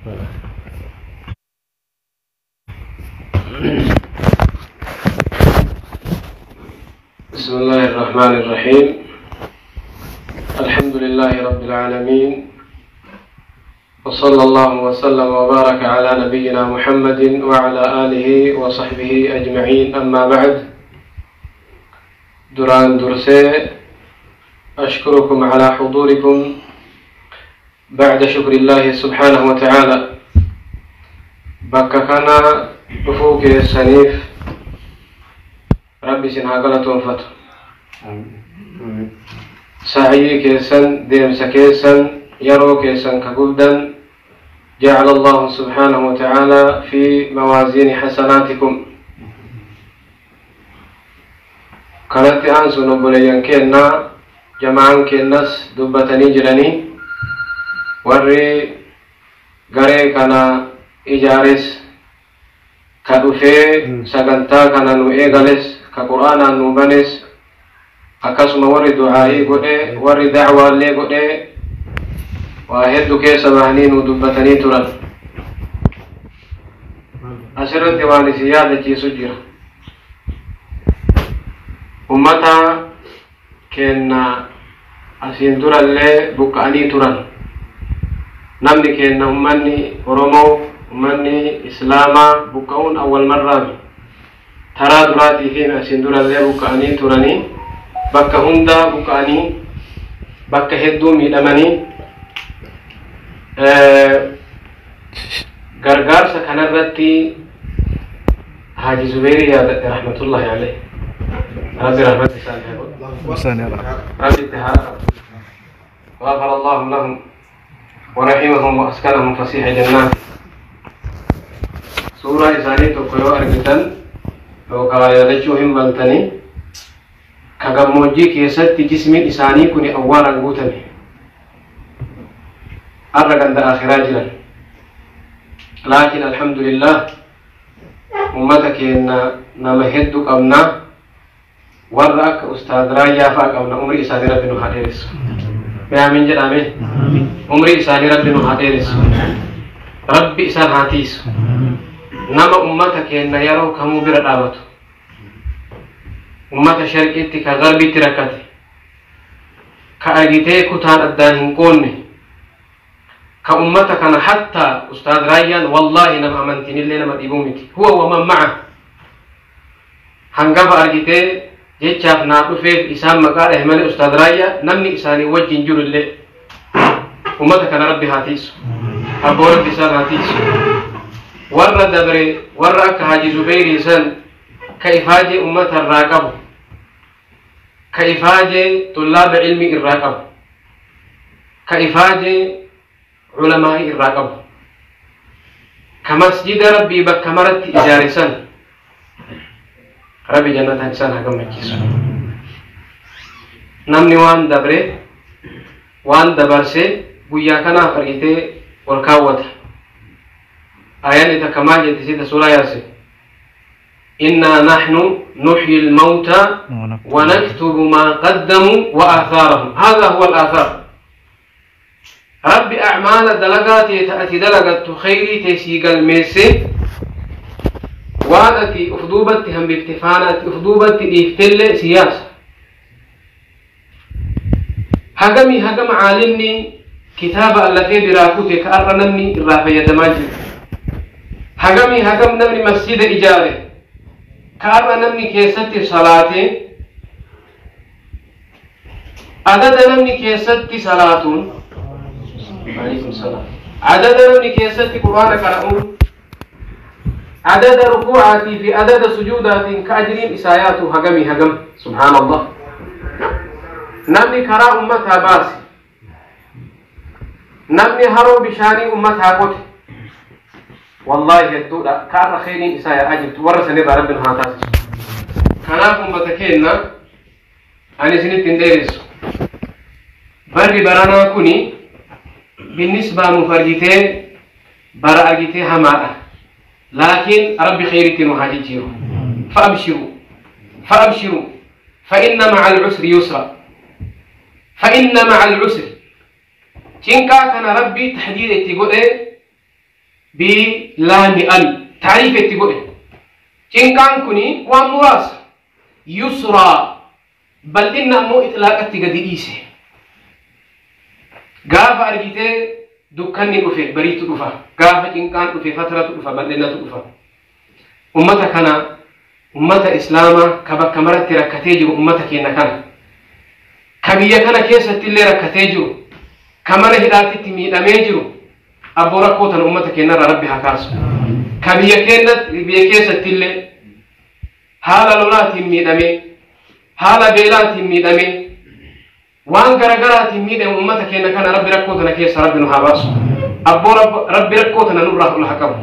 بسم الله الرحمن الرحيم. الحمد لله رب العالمين، وصلى الله وسلم وبارك على نبينا محمد وعلى آله وصحبه أجمعين. أما بعد، duraan dursee أشكركم على حضوركم بعد شكر الله سبحانه وتعالى. Bakka kana dhufuu keessaniif Rabbi isin haa galatoonfatu. Sa'yii keessan, deemsa keessan, yeroo keessan ka gubdan, جعل الله سبحانه وتعالى في موازين حسناتكم. Kanatti aansuun obboleeyyan keenna, jama'aan keennas dubbatanii jiranii, warri garee kana ijaares, ka dhufee sagantaa kana nu eegales, ka Qur'aanaan nu banes, akkasuma warri du'aa'ii godhe, warri da'waallee godhe, waa hedduu keessa bahanii nu dubbatanii turan. Asirratti waan isin yaadachiisu jira. Ummata keenna asiin durallee buqqa'anii turan. Namni keenna, ummanni Oromoo, ummanni Islaamaa buqqa'uun awwal marraami. Taraa duraatii fi asiin durallee buqqa'anii turanii, bakka hundaa buqqa'anii, bakka hedduu miidhamanii, gargaarsa kanarratti Haaji Zubeerii yaadadhe, rahmatullahi alayhi. Rabbi rahmata isaan haa godhu. Rabbi itti haa غفر الله لهم ورحمهم وأسكنهم فسيح جناته. Suuraa isaanii tokko yoo argitan yookaan yaadachuu hin maltanii, ka gammoojjii keessatti jismiin isaanii kun awwaalaan guutame. Har'a ganda akhiraa jiran. Laakiin alhamdulillah, ummata keenya nama hedduu qabna, warra akka Ustaad Raayyaa fa'a qabna. Umrii isaanii Rabbi nu haa dheeressu. Mee amiin jedhame. Umrii isaanii Rabbi nu haa dheeressu. Rabbi isaan haa tiisu. Nama ummata keenya yeroo kamuu bira dhaabatu. Ummata sharqiitti ka garbiitti rakkate. Ka argitee kutaan addaan hin qoonne. Ka ummata kana hatta Ustaad Raayyaan wallaahi nama amantiinillee nama dhibuu miti. Huwa waman ma'a. Hangafa argitee jechaaf naa dhufeef isaan maqaa dhahe malee, Ustaad Raayyaa namni isaanii wajjin jiru illee ummata kana Rabbi haa tiisu. Abboo, Rabbi isaan haa tiisu. Warra dabre, warra akka Haji Zubeyrii san ka ifaajee ummata irraa qabu, ka ifaajee tullaaba ilmii irraa qabu, ka ifaajee culamaa'ii irraa qabu, ka masjida Rabbii bakka maratti ijaare san, Rabbi jannataan isaan haa gammachiisu. Namni waan dabre, waan dabarse guyyaa kanaaf argitee ol kaawwata. Ayanni takka maal jetti sita suuraa Yaasin? إنا نحن نحيي الموتى ونكتب ما قدموا وآثارهم. هذا هو الآثار. Rabbi أعمال dalagaa ta'ati dalagattu khayrii teessii galmeesse, waan ati uf duubatti hambifte, faana ati uf duubatti dhiiftellee siyaasa. Hagamii hagama caalimni kitaaba allafee biraa kute ka arra namni irraa fayyadamaa jiru. Hagamii hagam namni masjida ijaare ka arra namni keessatti salaate. Adada namni keessatti salaatuun, alaikum salaam, adada namni keessatti Qur'aana qara'uun, adada rukuucaatii fi adada sujuudaatiin ka ajriin isaa yaatu hagamii hagam. Subhaanallah, namni karaa ummataa baase, namni haroo bishaanii ummataa qote, wallaahi hedduudha ka arra kheyriin isaa yaa'aa jirtu. Warra sanirraa Rabbi nu haa taasisu. Kanaaf ummata keenna, ani isinitti hin dheeressu. Barri baranaa kuni بالنسبة nuuf argitee bara argitee hamaadha, laakiin Rabbi kheyritti nu haa jijjiiru. فأبشروا فأبشروا فإن مع العسر يسرا، فإن مع العسر. Cinqaa kana Rabbi tahdiida itti godhee. Bilaami al taariif itti godhe. Cinqaan kuni waan muraasa. Yusraa bal'inna ammoo itlaaqatti gadi dhiise. Gaafa argitee dukkanni dhufe bariitu dhufa. Gaafa cinqaan dhufe fatratu dhufa, bal'innatu dhufa. Ummata kana, ummata islaamaa ka bakka maratti rakkatee jiru, ummata keenya kana, ka biyya kana keessatti illee rakkatee jiru, ka mana hidhaatitti miidhamee jiru, abboo rakkoo tana ummata keenyarraa Rabbi haa kaasu. Ka biyya keenya biyya keessatti illee haala lolaatiin miidhamee, haala beelaatiin miidhamee, waan garagaraatiin miidhame, ummata keenya kana Rabbi rakkoo tana keessa Rabbi nu haa baasu. Abboo Rabbi rakkoo tana nurraa ol haa qabu.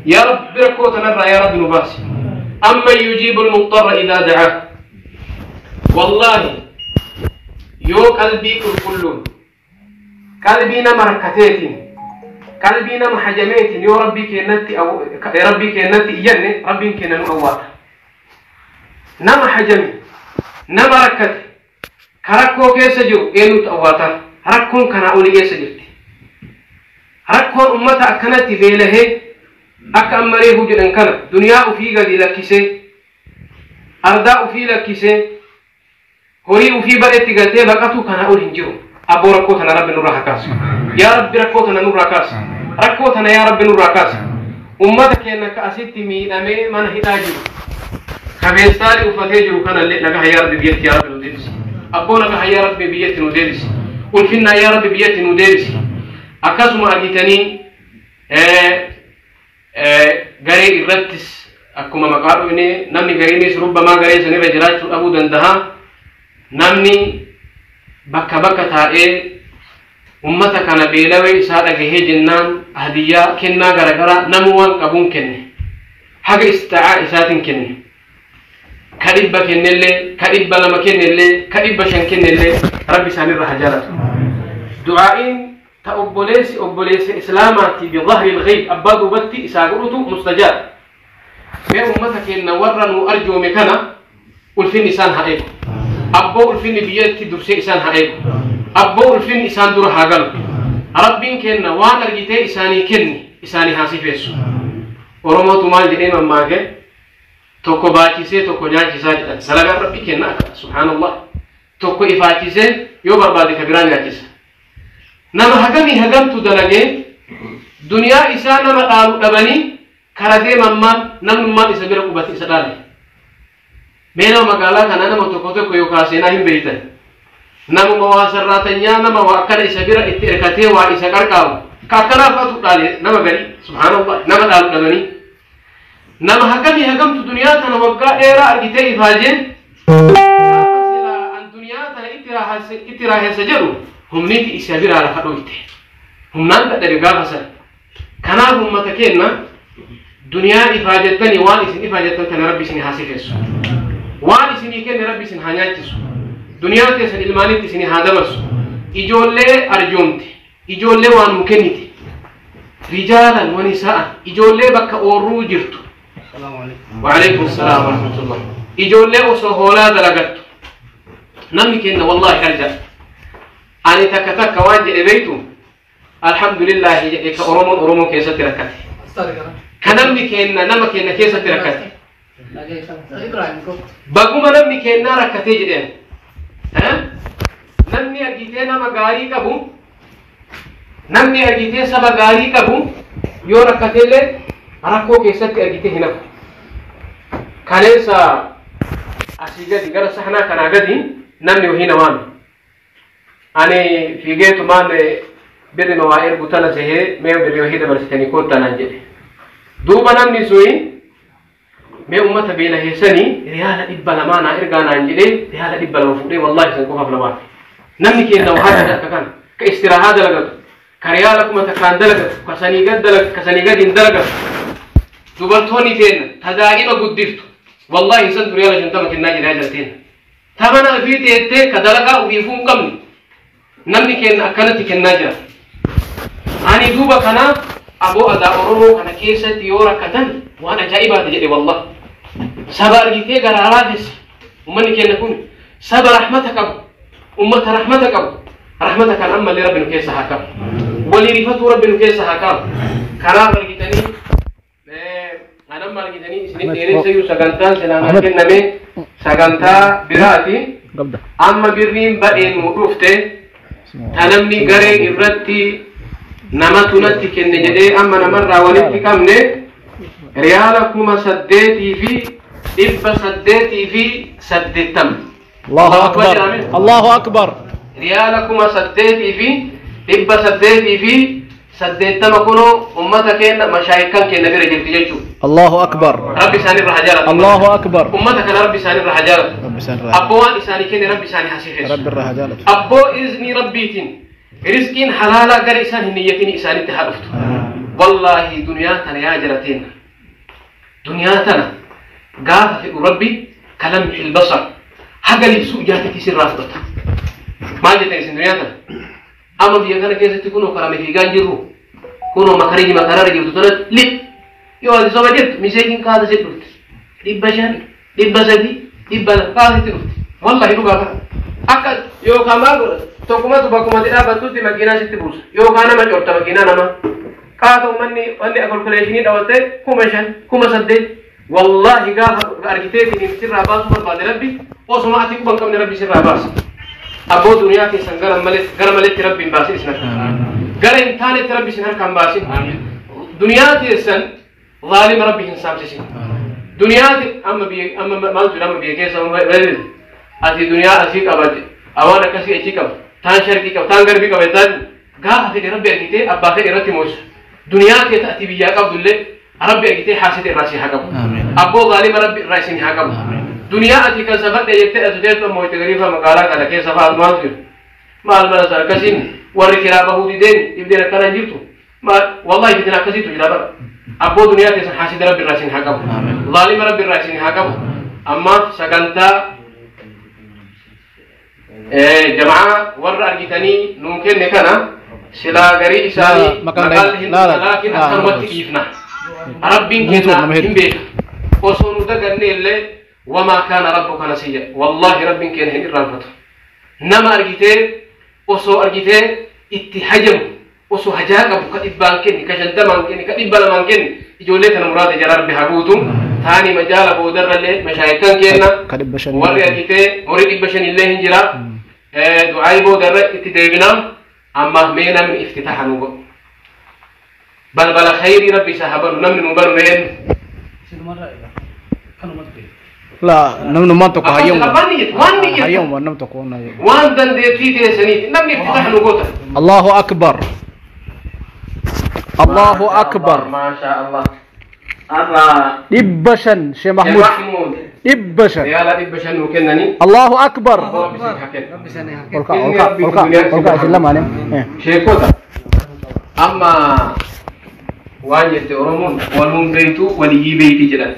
Yaa Rabbi, rakkoo tanarraa yaa Rabbi nu baasi. Amman yujiibu almuxxarra idaa dacaa. Wallaahi, yoo qalbii qulqulluun, qalbii nama rakkateetiin, qalbii nama hajameetiin yoo Rabbii keenyatti iyyanne, Rabbiin keenya nu awwaata. Nama hajame, nama rakkate, ka rakkoo keessa jiru eenyutu awwaata? Rakkoon kanaa olii eessa jirti? Rakkoon ummata akkanatti beelahee, akka amma reefu jedhan kana, duniyaa ufii gadi lakkisee, ardaa ufii lakkisee, horii ufii badhetti galtee baqatu kanaa ol hin jiru. Abboo, rakkoo tana Rabbi nurraa haa kaasu. Yaa Rabbi, rakkoo tana nurraa kaasi. Rakkoo tana yaa Rabbi nurraa kaasi. Ummata keenya ka asitti miidhamee mana hidhaa jiru, ka beestaalii uffatee jiru kanallee nagaha yaa Rabbi biyyatti yaa Rabbi nu deebisi. Abboo, nagaha yaa Rabbi biyyatti nu deebisi. Ulfinnaa yaa Rabbi biyyatti nu deebisi. Akkasuma argitanii garee irrattis akkuma maqaa dhufne, namni gariinis rubbamaa garee sanirra jiraachuu dhabuu danda'a. Namni bakka bakka taa'ee ummata kana beelawee isaa dhagahee jennaan, hadiyyaa kennaa garagaraa namu waan qabuun kenne, haga ista'aa isaatiin kenne. Ka 100 kennellee, ka 200 kennellee, ka 500 kennellee, Rabbi isaanirra haa jaalatu. Du'aa'iin ta obboleessi obboleessa islaamaatti bidahri ilghayb abbaa duubatti isaa godhutu mustajaab. Mee ummata keenya warra nu arjoome kana ulfinni isaan haa eegu. Abboo, ulfinni biyyatti dursee isaan haa eegu. Abboo, ulfinni isaan dura haa galu. Rabbiin kenna waan argitee isaanii kenni isaanii haa sifeessu. Oromootu maal jedhee mammaake? Tokko baachisee tokko nyaachisaa jedhan. Dalagaan Rabbi kenna akka subhaanallah. Tokko ifaachisee yoo barbaade ka biraa nyaachisa. Nama hagamii hagamtu dalagee duniyaa isaa nama dhaalu dhabanii kara deemammaan namnummaan isa bira qubate isa dhaale. Mee nama magaalaa kana nama tokko tokko yookaan seenaa hin beeytan. Namuma waa sarraatanyaa, nama waa akkana isa bira itti erkatee waa isa qarqaaru. Ka akkanaaf atu dhaale nama garii, subhaanallah, nama dhaalu dhabanii. Nama hagamii hagamtu duniyaa tana waggaa dheeraa argitee ifaajeen an duniyaa tana itti raahensa jedhu, humniti isa biraa lafa dhoyte. Humnaan dadhabe gaafa sana. Kanaaf ummata keenna, duniyaa ifaajettanii waan isin ifaajettan kana Rabbi isin haa sifeessu. Waan isinii kenne Rabbi isin haa nyaachisu. Duniyaa keessan ilmaanitti isin haa dabarsu. Ijoollee arjoomte, ijoollee waan nu kennite, rijaalan wa nisaa'an, ijoollee bakka oorruu jirtu. وعليكم السلام ورحمة الله. Ijoollee osoo hoolaa dalagattu. Namni kenna wallahi arja. Ani takka takka waan jedhe beeytu, alhamdulillahi jedhe, ka Oromoon Oromoo keessatti rakkate. Ka namni kenna nama kenna keessatti rakkate. Baguma namni kennaa rakkatee jedheen. Namni argitee nama gaarii qabu, namni argitee saba gaarii qabu yoo rakkateellee rakkoo keessatti argitee hin hafu. Kaleessa asii gadi gara sahnaa kanaa gadi namni wahii namaami. Ani fiigeetumaan birri waa ergu tana sehee, mee birri wahii dabarsitanii koottaa naan jedhe. Duuba namni suni mee ummata beelaheessanii riyaala 200 naa ergaa naan jedhee, riyaala 200 fuudhee wallahi san qofaaf namaaf. Namni keenya waa akka kana ka istiraahaa dalagatu, ka riyaala 1000n dalagatu, ka sanii gad dalagatu, ka sanii gad hin dalagatu. Dubartoonni teenna ta daa'ima guddiftu wallahi santu riyaala 50 kennaa jedhaa jalteen. Ta mana ofii teettee ka dalagaa ofiifuu hin qabne, namni keenya akkanatti kennaa jira. Ani duuba kanaaf aboo adaa Oromoo kana keessatti yoo rakkatan waan ajaa'ibaati jedhe wallah. Saba argitee garaa laafessa. Uummanni keenya kun saba rahmata qabu. Ummata rahmata qabu. Rahmata kan ammallee Rabbi nu keessa haa qabu. Walii rifatuu Rabbi nu keessa haa qabu. Kanaaf argitanii dheeressayyuu sagantaan silaanaa kenname sagantaa biraati. Amma birriin badheen nu dhufte ta namni garee irratti namatu natti kenne jedhee amma namarraa walitti qabne riyaala 8,880. Allahu akbar. Allahu akbar. Riyaala 8,880 kunoo ummata keenya mashaayikan keenya bira jirti jechuudha. Allahu akbar. Rabbi isaanirra haa jaalatu. Allahu akbar. Ummata kana Rabbi isaanirra haa jaalatu. Rabbi isaanirra. Abboo waan isaanii kenne Rabbi isaanii haa sifeessu. Rabbi irra haa jaalatu. Abboo iznii Rabbiitiin rizqiin halaalaa gara isaan hin niyyatin isaanitti haa dhuftu. Wallaahi duniyaa tana yaa jalateena. Duniyaa tana gaafa fedhu Rabbi kalamxil basar haga libsuu ijaatitti sirraa fudhata. Maal jettan isin duniyaa tana? Amma biyya kana keessatti kunoo karame fiigaa jirru kunoo makariji makarara jirtu tanatti lip yoo ati soba jirtu miseejiin kaasa si dhufte 500 300 200 kaasa sitti dhufte wallahi dhugaa kana akka yookaan maal godha tokkumatu bakkumatti dhaabbattutti makiinaa sitti buusa yookaan nama corta makiinaa nama qaata uummanni wanni kalkuleeshinii dhawatte 5,000 8,000 wallahi gaafa argiteetiin sirraa baasuu barbaade Rabbi osuma ati quban qabne Rabbi sirraa baasa. Abboo duniyaa keessan gara maletti Rabbi hin baasin isin harka. Gara hin taanetti Rabbi isin harka hin baasin. Duniyaa keessan zaalima Rabbi hin saamsisin. Duniyaa amma biyya amma maaltu amma biyya keessa ati duniyaa asii qabate awaan akkasii achi qaba taan sharqii qaba taan garbii qaba taan gaafa fedhe Rabbi argitee abbaa fedhe irratti moosa. Duniyaa keessa ati biyyaa qabdullee Rabbi argitee haasite irraa si haa qabu. Abboo zaalima Rabbi irraa isin haa qabu. Duniyaa ati kan safadhe jettee as teessu ammoo itti gariifa magaalaa kana keessa fa'aa maaltu jiru? Maal mana sana akkasiin warri kiraa bahuu dideen dhibdeen akkana hin jirtu. Maal wallahi fitina akkasiitu jira bara. Abboo duniyaa keessan haasida Rabbi irraa isin haa qabu. Zaalima Rabbi irraa isin haa qabu. Amma sagantaa jamaa warra argitanii nuu kenne kana silaa garii isaanii maqaan hin laakiin akkanumatti dhiifna. Rabbiin kenna hin beeka. Osoo nu daganne illee وما كان ربك نسيا والله رب كان هن الرانفتو نما أرجته أصو أرجته اتحجم أصو هجاك أبو كإبان كني كجندمان كني كإبان كني يجولتنا مراد جرار بحبوتهم ثاني مجال أبو در اللي مشايخان كنا وري أرجته وري إبشن الله هنجرا دعاء أبو در اتدابنا أما مينا من افتتاح نوبة بل بل خير ربي سحبنا نمن مبر مين لا نمن ما تقع يوم يوم نم تقع وان دن دي سنيت نمن افتتاح نوبة. الله أكبر الله أكبر ما شاء الله. الله إبشن شيخ محمود إبشن يا لا إبشن وكنني الله أكبر. شيخوتا أما وان يتورمون ولهم بيتو ولي بيتي جدا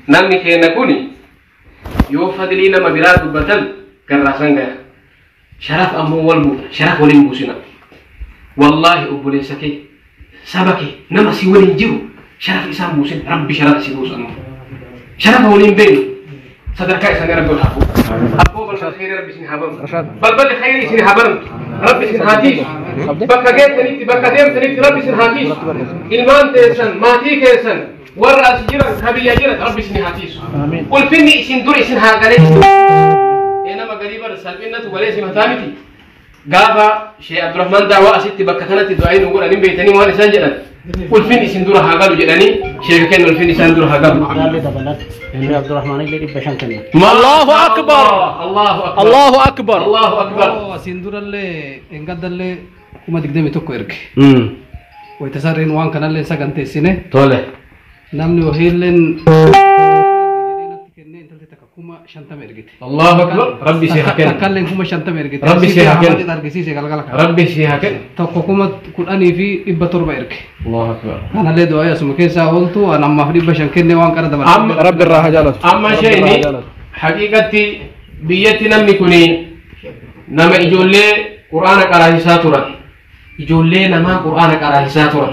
نمني كينا كوني يو فضلي نما براد بطل كراسان غير شرف أمو والمو شرف ولين بوسنا والله أبولي سكي سبكي نما سي ولين جيرو شرف إسام بوسن ربي شرف سي بوسن شرف ولين بين صدرك إسان ربي الحفو أبو بل خير ربي سن حبم بل بل خير سن حبم ربي سن هاتيش بكا جيت سنيتي بكا ديم سنيتي ربي سن هاتيش إلمان تيسن ماتي كيسن ورا سجرا كبيا جرا ربي سن هاتيش والفني إسن دور إسن هاكالي إنما قريبا رسالبينة وليس مهتامتي قابا شيء عبد الرحمن دعوة أستي بكتنة دعين وقول أنين بيتني وانا إسان جرا والفن إسن دور هاكالو جراني شيء كان والفن إسان دور هاكالو عبد الرحمن اللي بشان كنا. الله أكبر الله أكبر الله أكبر الله أكبر. سندور اللي إنقد اللي وما تقدمي توكو إرك ويتسرين وان كان اللي سكن تسينه طولة نمني وهيلن الله أكبر ربي سيحكن تكلم كم شنطة مرقت ربي سيحكن ربي سيحكن تقوم كل أني في إبتور بيرك الله أكبر أنا ليه دعاء سمكين سأقولتو أنا ما في بشان كني وان كذا دمر رب الراحة جالس أما شيء حقيقتي بيتي نمني كوني نما يجولي قرآن قرآن ساتورا يجولي نما قرآن قرآن ساتورا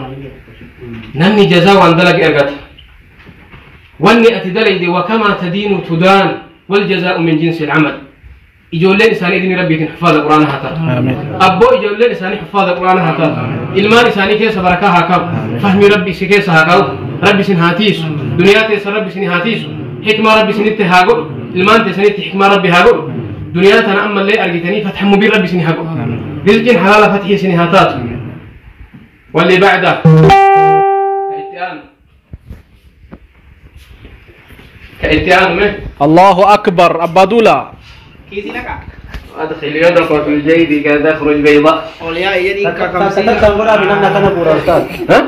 نمني جزاء وان دلق إرقت واني أتدلي وكما تدين تدان والجزاء من جنس العمل. إجولين إساني إذن ربي حفاظ القرآن هاتا. أبو إجولين إساني حفاظ القرآن هاتا. إلمان إساني كيس بركة هاكاو. فهمي ربي سكيس هاكاو. ربي سن هاتيس. Duniyaa teessa Rabbi isinii haa tiisu. Hikmaa Rabbi isinitti haa godhu. Ilmaan teessanitti hikmaa Rabbi haa godhu. Duniyaa tana ammallee argitanii fatha mubiin Rabbi isinii haa godhu. Rizqiin halaala fathii isinii haa taatu. واللي بعده كإتيان به الله أكبر أبادولا أدخل يدك في الجيب كي تخرج بيضاء. ها؟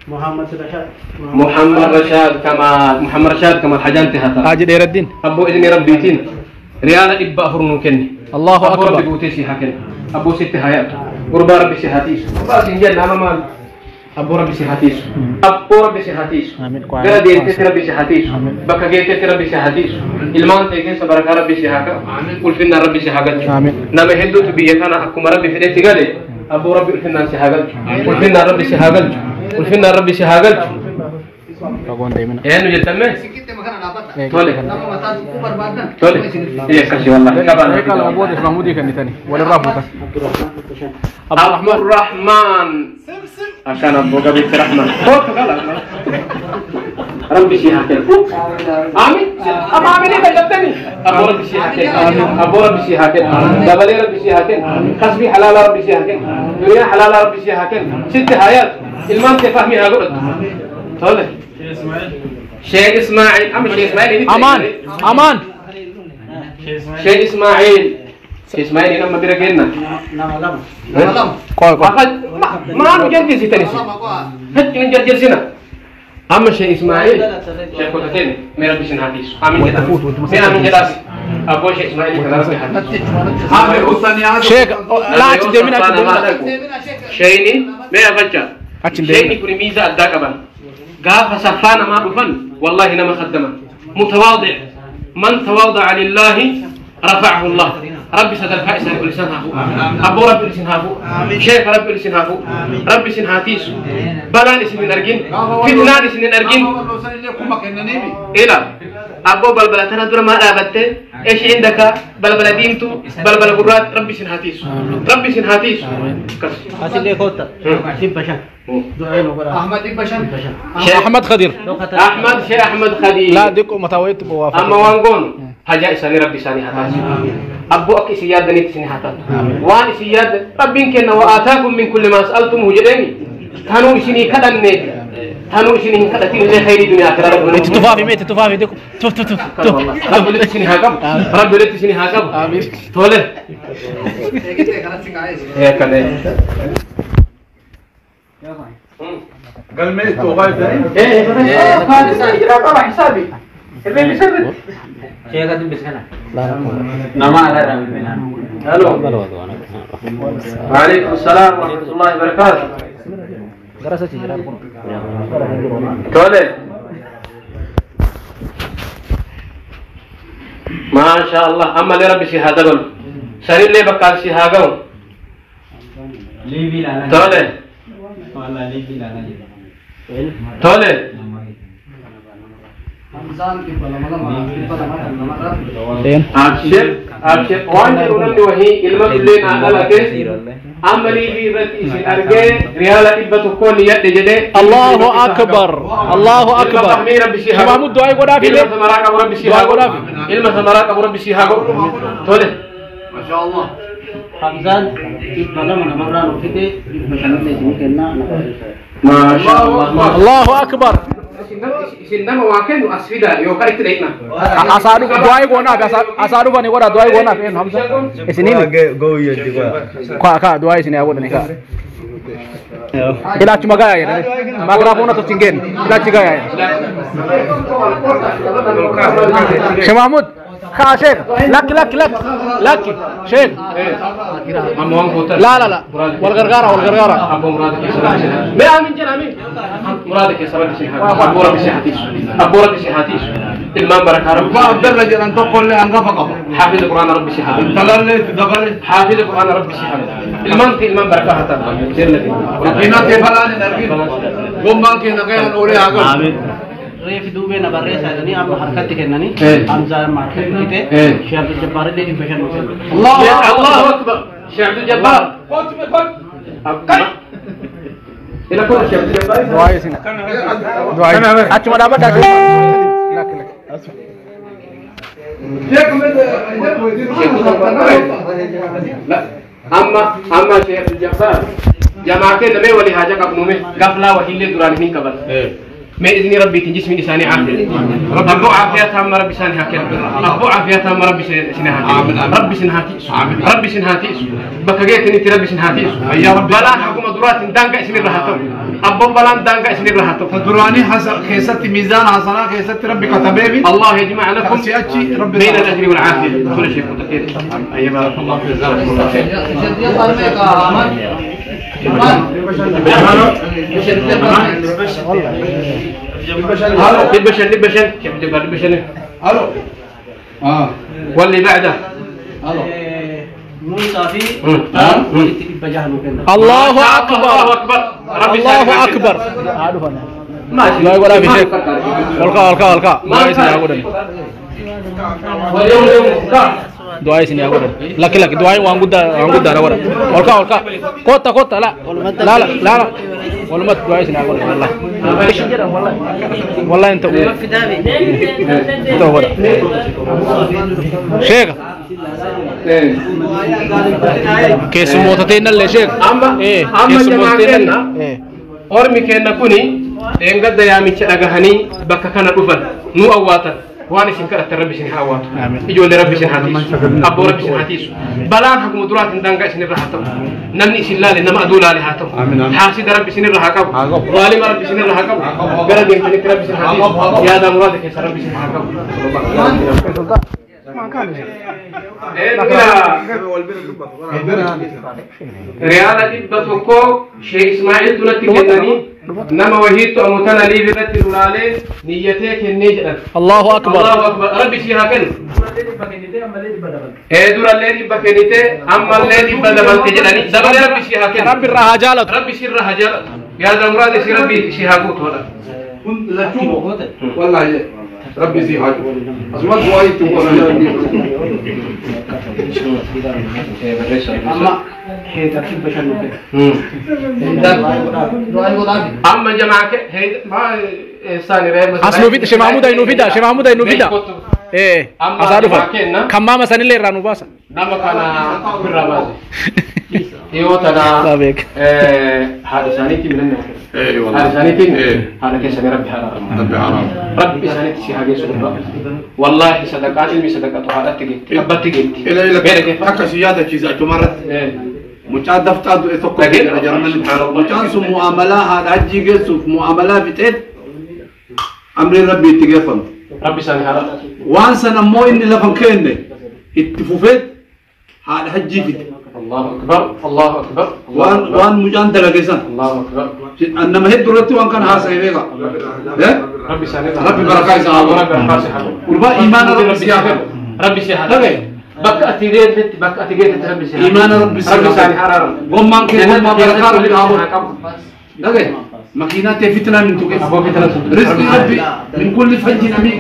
محمد رشاد كما محمد رشاد كما الحجان تهتا حاج دير الدين أبو إذن ربيتين ريال إبا أفرنو كني الله أكبر أبو ربي بوتيسي هكن أبو ست حياته قربا ربي سيحاتيس بس إن جل أمام أبو ربي سيحاتيس أبو ربي سيحاتيس غير ديرتي ربي سيحاتيس بكا جيتي ربي سيحاتيس إلمان تيجين سبرك ربي سيحاكا قل فينا ربي سيحاكا نما هندو تبيه أنا أكو ربي في ديتي قالي أبو ربي قل فينا سيحاكا قل فينا ربي سيحاكا قل فينا ربي سيحاكا إيه نجد تمام تولي تولي إيه كشي والله كان أبو محمود كان ثاني ولا الرافضة عبد الرحمن عشان أبو قبيل الرحمن فوق غلط ربي شي هاكل آمين أما آمين إيه بجبتني أبو ربي شي هاكل أبو ربي شي هاكل دبلي ربي شي هاكل خصبي حلال ربي شي هاكل دنيا حلال ربي شي هاكل ست حياة المان تفهمي هاقول تولي شيخ إسماعيل أم شيخ إسماعيل أمان أمان شيخ إسماعيل شيخ إسماعيل لما بيرجعنا نعم قال ما أنا جلدي ستنسي هت من جلد جلسنا أما شيخ إسماعيل شيخ كتاتين ميرا بيشن حديث آمين جدا مين آمين جدا أبو شيخ إسماعيل كذا حديث شيخ لا تدمنا شيني ما أفتش شيني كل ميزة أداك أبان قاف سفانا ما أفن والله نما خدمه متواضع من تواضع لله رفعه الله ربي ستر فائسة كل سنة هو أبو ربي لسن هافو شيخ ربي لسن هافو ربي سن هاتيس بلان سن أرجين فتنان سن أرجين إلى أبو بلبلتنا دور ما أبته إيش عندك بلبلة دينتو بلبلة قرات ربي سن هاتيس ربي سن هاتيس أحمد خدير أحمد شيخ أحمد خدير لا ديكو متويت بوافق أما وانقون هجاء سني ربي سني هاتاس أبو أكي سيادة نيت سني هاتاس وان سيادة ربي كنا وآتاكم من كل ما سألتمه جدني تانو سني كذا نيت تانو سني كذا تين زي خير الدنيا آخرة ربنا تتفافي ميت تتفافي ديكو تف تف تف ربي لك سني هاكم ربي لك سني هاكم آمين تولى يا كلام قال ميت وغايب ايه ايه حسابي اللي سبت الو وعليكم السلام ورحمة الله وبركاته. تولي ما شاء الله أما لربي شي هذا بل سرير لي بقال شي هاغو تولي تولي أبشر أبشر وان يرونني وهي إلما اللين أنا لك أملي بيرتي أرجع ريالة إبتكون يد جدة الله أكبر الله أكبر محمود دعاء قرا في إلما ثمراك أبو ربي شيها إلما ثمراك أبو ربي شيها تولي ما شاء الله حمزان ما شاء الله الله أكبر إنما واكن أسفدا يوكا إترينا أسالو دعاء قونا أسالو بني قرا دعاء قونا فين حمزة إسنين كا كا دعاء إسنين أقول نكا إلى تشمعا يا ماكرافونا تشينجين إلى تشجع يا شيخ محمود خا شيخ لك لك لك لك شيخ لا لا لا والغرغرة والغرغرة أبو مرادك يا سلام ما آمين جل آمين مرادك يا سلام أبو ربي سيحتيش أبو ربي سيحتيش المام بركة ربي بعض درجة أن تقول لي أن غفقه حافظ القرآن ربي سيحتيش تدغلت حافظ القرآن ربي سيحتيش المام في المام بركة حتى رقينا كيف الآن نرقين قم بانكي نقينا نقولي آمين ريف دوبي نبرة سادني أم حركات كنني أم زار ما حركات كده شيخ عبد الجبار اللي بشر الله الله أكبر شيخ عبد الجبار Ila kun Sheekh Jabbaar Du'aa isin. Du'aa. Achuma dhaabadhaa. Lakki lakki. Amma Sheekh Jabbaar jamaa kenna mee walii haaja qabnu mee gaflaa wahiillee duraan hin qaban. Mee izni rabbiitiin jismiin isaanii caafiya. Abboo caafiyaa taamma rabbi isaanii haa kennu. Abboo caafiyaa taamma rabbi isin haa kennu. Rabbi isin haa tiisu. Rabbi isin haa tiisu. Bakka geettanitti rabbi isin haa tiisu. Balaan haguma duraatiin daangaa isinirra haa ta'u. Abboon balaan daangaa isinirra haa ta'u. Duraanii keessatti miizaan hasanaa keessatti rabbi katabeefi. الله يجمع لكم ربي بين الاجر والعافيه كل شيء متأكد. اي بارك الله فيك. جزاكم الله خير. لبشن لبشن كيف تبقى لبشن؟ الو واللي بعده موسى في الله اكبر الله اكبر الله اكبر. ماشي لا يقول ابي شيخ. والقا والقا والقا دعاء سني اقول واليوم يوم دعاء سني اقول لك لك دعاء وانغدا وانغدا ولا والقا والقا كوتا كوتا لا لا لا لا والمت دعاء سني اقول والله ايش والله والله انت انت هو شيخ keessummoota illee sheek Amma amma jamaa kenna ormi kenna kuni dheengadda yaamicha dhagahanii bakka kana dhufan nu awwaatan waan isin kadhatte rabbi isin haa awwaatu ijoollee rabbi isin haa tiisu abboo rabbi isin haa tiisu balaan haguma duraatiin daangaa isin irra haa ta'u namni isin laale nama aduu laale haa ta'u haasida rabbi isin irra haa qabu zaalima rabbi isin irra haa qabu gara deemtanitti rabbi isin haa tiisu yaada muraada keessa rabbi isin haa qabu. Riyaala 100 Sheekh Ismaa'il duratti kennanii nama wahiitu amutana liibirratti lulaalee niyyatee kennee jedhan. Allahu akbar. Allahu akbar. Rabbi si haa kennu. Durallee 100 kennitee ammallee 100 dabalte jedhanii dabalee rabbi si haa kennu. Rabbi irraa haa jaalatu. Rabbi si irraa haa jaalatu. Yaada muraada si rabbi si haa guutu. Wallahi ربي زي حاجة أسمع دعائي تقول أما هي ترتيب بشر أما جماعة هي ما إنسان رأي أصله فيدا شيخ محمود إنه فيدا شيخ محمود إنه فيدا إيه أصله كم ما مثلا اللي رانو باسا نما كان بالرمازي يوتنا هذا سنتي من الناس هذا سنتي هذا كيس ربي حرام ربي حرام ربي سنتي شيء حاجة سبحان والله صدقات علمي صدقات هذا تجي أبى تجي إلى إلى حكى سيادة كذا تمرت مش دفتر تقول مش معاملة هذا حجي جسوف معاملة بتد أمر ربي تجفن ربي سني حرام وانسى نمو إني لفن كأنه اتفوفت هذا حجي فيت الله أكبر الله أكبر وان مجان دلقيسان الله أكبر أنما هي درتي وان كان هاسا يبقى ربي سني ربي بركة سهل وربا إيمان ربي سياحة ربي سياحة بك أتيجيت بك أتيجيت ربي سياحة إيمان ربي سياحة ربي سني حرام ومان كان ما بركة ربي دقي ماكينة فتنة من توقف رزق ربي من كل فج أمين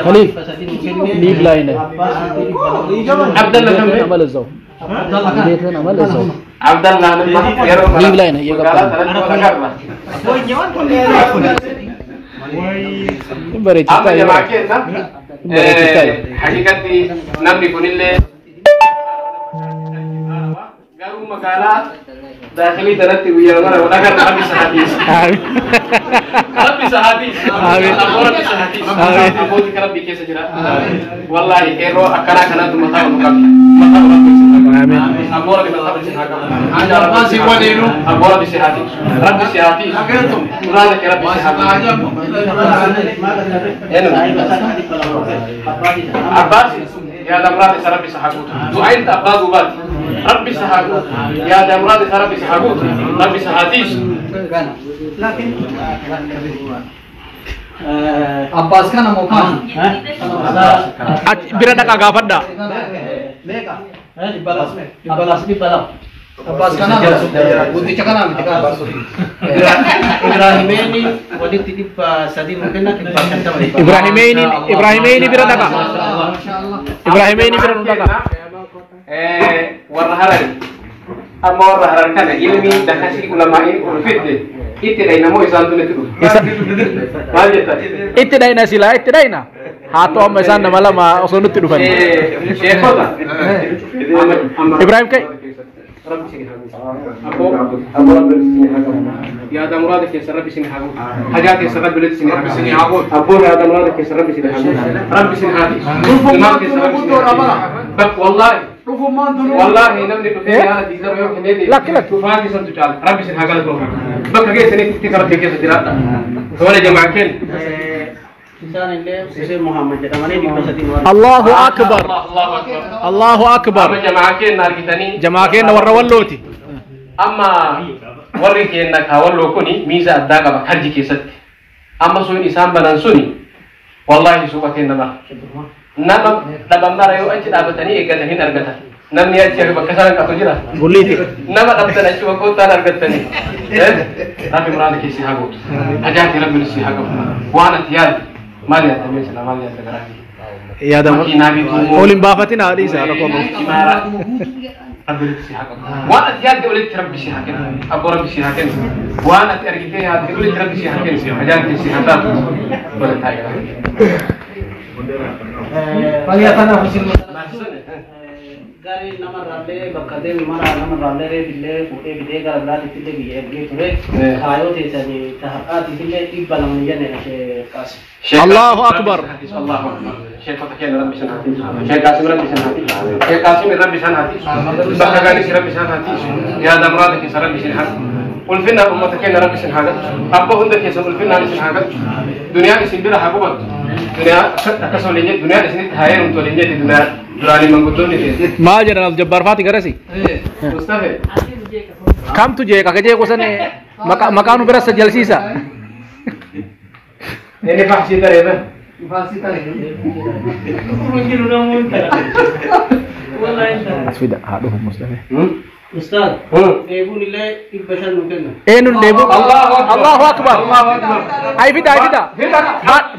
خليل ليف لاين عبد الله كم عمل الزو عمل الزو عبد الله ليف لاين حقيقتي نمني كن اللي garuu magaalaa daakilii tanatti guyyaa mara dhagar rabbi sahatiis rabbi sahatiis abboo rabbi sahatiis abbootii ka rabbii keessa jira wallaahi qeerroo akkanaa kanaatu mataa ol qabdi mataa ol qabdi abboo rabbi mataa ol haa qabu Abbaa si waliinu abboo rabbi sahatiis rabbi sahatiis muraada kee rabbi si haa qabu abbaasi يا دمرات ربي سحقوت دعيت أبا دوبات ربي سحقوت يا دمرات ربي سحقوت ربي سحاتيش لكن أباس كان موقع برا دكا غافدا أباس كان ودي چكنا متكا إبراهيميني ولد تبى سدي ممكن إبراهيميني إبراهيميني برا دكا إبراهيميني برا دكا Warra Harari. Amma warra Harar kana ilmi dakasii ulamaa'in ulfitte itti dhayna moo isaan tunitti dhufu? Maal jettan? Itti dhayna silaa itti dhayna. Haa ta'u amma isaan nama lama osoo nutti dhufan. Sheekota. Ibrahim kai. Rabbi isin haa guutu. Abboo Rabbi isin haa qabu. Yaada muraada keessa Rabbi isin haa guutu. Hajaa keessa Rabbi isin haa guutu. Abboo yaada muraada keessa Rabbi isin haa guutu. Rabbi isin haa dhiisu. Ilmaan keessa Rabbi isin haa dhiisu. Bak wallaahi. Wallaahi namni dhufee yaada diizama yoo kennee deemu. Lakki lakki. Dhufaa keessantu caala. Rabbi isin haa galatoomfu. Bakka keessanitti itti rabbi keessa jiraadha. Tola jamaa kenna. Isaan illee Hussein Muhammad jedhamanii 300 warra. Allahu akbar. Allahu akbar. Allahu akbar. Amma jamaa kenna argitanii. Jamaa kenna warra wallooti. Amma warri keenya kaawwalloo kuni miiza addaa qaba karji keessatti. Amma sun isaan banan suni wallaahi suuqa kenna bara. Nama dhaban mara yoo achi dhaabatanii eeggatan hin argatan. Namni achi bakka isaan qabu jira. Gulliiti. Nama dhabdan achi bakkoottaan argattanii. Rabbi muraada keessi haa gootu. Ajaa'ibni rabbi si haa qabu. Waan ati yaadde maal yaadda mee silaa maal yaadda garaa kee? Yaada Makiinaa bituu moo? Ol hin baafatin haa dhiisa rakkoo qabu. Imaara. Rabbi si haa qabu. Waan ati yaadde olitti rabbi si haa kennu. Abboo rabbi si haa kennu. Waan ati argitee yaadde olitti rabbi si haa kennu. Ajaa'ibni si haa taatu. Wala taa'ee. Gari namarraallee bakka deemu mara namarraallee reefillee fuudhee fidee gara biraatitti illee biyya ergee ture. Kaayoo teessanii tahar'aatiif illee 200 hin jenne ishee kaase. Allahu akbar. Allahu akbar. Sheekota keenya rabbi san haa tiisu. Sheek Qaasim rabbi san haa tiisu. Sheek Qaasim rabbi san haa tiisu. Bakka gaarii rabbi san haa tiisu. Yaada muraada keessa rabbi sin haa. Ulfinaan uummata keenya rabbi sin haa galchu. Abbaa hunda keessan ulfinaan isin haa galchu. Duniyaan isin bira haa qubattu. Duniyaa akkasuma waliin jedhu duniyaan isinitti haa heerumtu waliin jedhu duniyaa duraanii manguddoonni teesse. Maal jedhan Abdul Jabbaar faati garasi? Mustafa. Kamtu jeeqa ka jeequ san maqaa nu bira jalsiisa. Inni faasii taree bee. As fida haa dhufu Mustafa. Ustaad, dheebuun illee 500 nu kenna. Eenyuun dheebuu? Allahu akbar. Allahu akbar. Ayi fida ayi fida.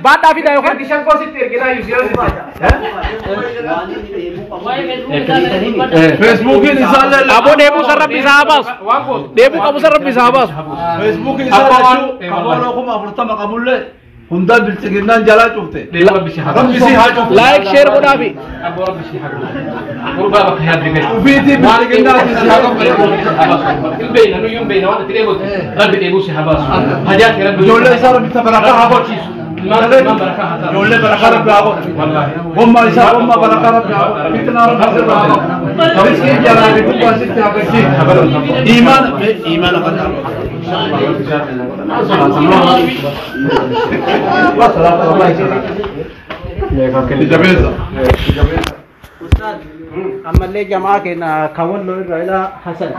Baadhaa fida yookaan. Bishaan koositti erginaa yuusiyoo sitti. Feesbuukiin isaallee Aboo dheebuu san rabbi isaa haa baasu. Dheebuu qabu san rabbi isaa haa baasu. Feesbuukiin isaa lachuu kabooloo 40,000 qabullee hundaa bilchiginnaan jalaa cufte. Rabbi si haa cufte. Laayik sheer godhaafi. Abboo rabbi si haa godhu. Gurbaa bakka yaadde gahe. Ufiitii bilchiginnaan si haa qabu. Beeyna nuyyuun beeyna waan itti dheebotte rabbi dheebuu si haa baasu. Hajaati rabbi. Ijoollee isaa rabbi barakaa haa godhiisu. Ijoollee barakaa rabbi haa godhu. Gommaa isaa gommaa barakaa rabbi haa godhu. Fitnaa rabbi sirra haa godhu. Riskii jalaa fi gubbaa sitti haa galchiisu. Iimaana iimaana fadhaa. Jabeessa. Ustaad, ammallee jamaa keenya kaawwalloo irraa ilaa Hasan.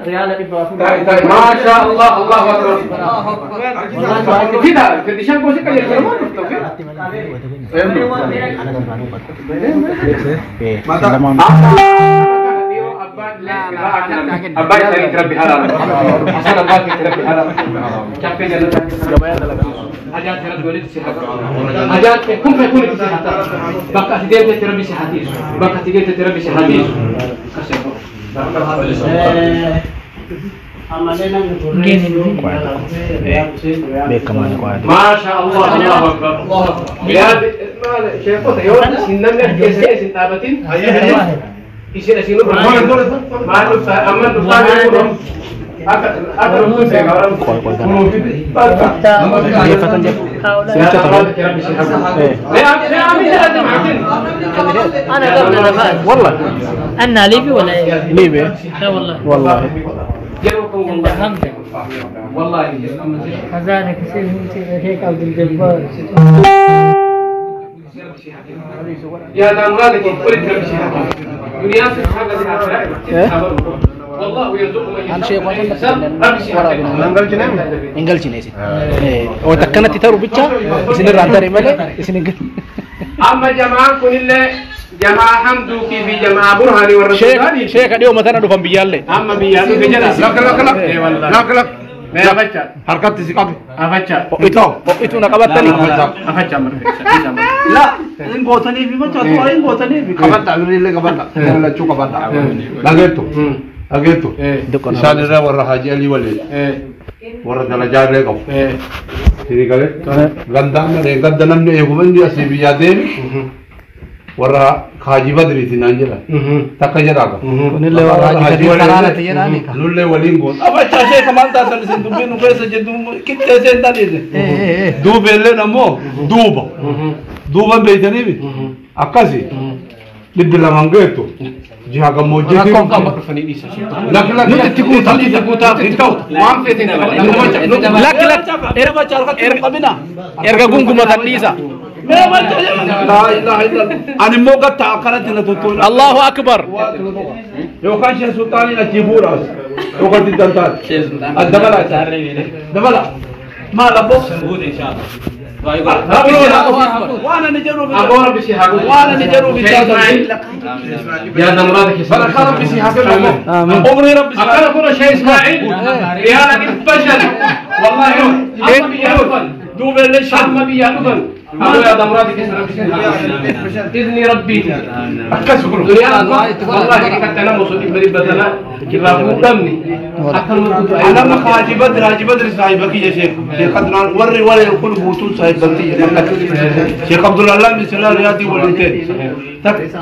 Riyaala 400. Maasha Allah, Allahu akbar. Fida, bishaan koosii qajeelcha maal dhufta ofii? Abbaa isaaniitti rabbi halaala. Hasan abbaa keetti rabbi halaala. Caffee jannataa keessa hajaatti rabbi walitti si haa qabu. Hajaatti kun kun itti si haa taatu. Bakka ati deemtetti rabbi si haa tiisu. Bakka ati geettetti rabbi si haa tiisu. Ammallee namni turre. Beekamaan qo'aate. Maasha Allah, Allahu akbar. Yaad sheekota yoo isin namni as keessa isin dhaabatin isin asiin nurra maal dhuftaa amma dhuftaa beeku akka akka dhuftuun beeka Xiyyeeffatan jedhu. Sinicha ta'u. انا قبل انا فاز والله انا ليبي ولا ايه؟ ليبي لا والله والله فهمت والله خزانك هيك عبد الجبار يا دامرادك قلت ربي دنيا والله يرزق من يشاء Hin galchine isin. Wanta akkanatti taru bicha isin irraan tare malee isin hin galchine. Amma jamaan kunillee jamaa hamduukii fi jamaa burhaanii warra Sheeka dhiyoo matana dhufan biyyaallee. Amma biyyaa dhufe jedha. Lak lak lak. Lak lak. Harkatti si qabe. Ho'ituu na qabattanii. La, hin gootaniifi macha du'aa hin gootaniifi. Qabadha, illee qabadha. Lachuu qabadha. Dhageettu. Dhageettu. Isaan irraa warra Haaji Alii waliin. Warra darajaa illee qabu. Sini galee. Gandaan malee ganda namni eeguma inni asii biyyaa deemi. Warra Haaji Badriiti naan jedhan. Takka jedhaa qaba. Kunillee warra Haaji Kadir Karaarati jedhaani ka. Nullee waliin goon. Abachaa ishee kamaan taatan isin dubbiin nu keessa jettu qixxeessee hin taneesse. Duubeelleen ammoo duuba. Duuban beeytaniifi akkasi 200 geettu jiha gammoojjii. Rakkoon qaba dhufanii dhiisa. Lakki lakki. Nuti itti guutaa. Itti guutaa. Hin ta'u. Waan feeteen ta'u. Lakki lakki. Erga gungumatan dhiisa. Laa ilaaha illallah. Ani immoo gatta akkanatti na tuttuudha. Allahu akbar. Yookaan shee sultaaniin achii fuudhaas. Yookaan diddan taate. Dabala. Dabala. Maal abboo? Waan ani jedhuuf. Waan ani jedhuuf. يا مرادك بركة ربي سي حسن عمري ربي سي أكل كل شيء إسماعيل ريال الفشل والله دوب ليش أما بي يا أبن أبو يا مرادك إذني ربي أكسر والله كنت أنا موصول إبري بدنا كلا قدامني أنا ما حاجي بدر حاجي بدر صاحبك يا شيخ شيخ عدنان وري ولا يقول بوتو صاحب بنتي شيخ عبد الله من سلال رياضي ولتين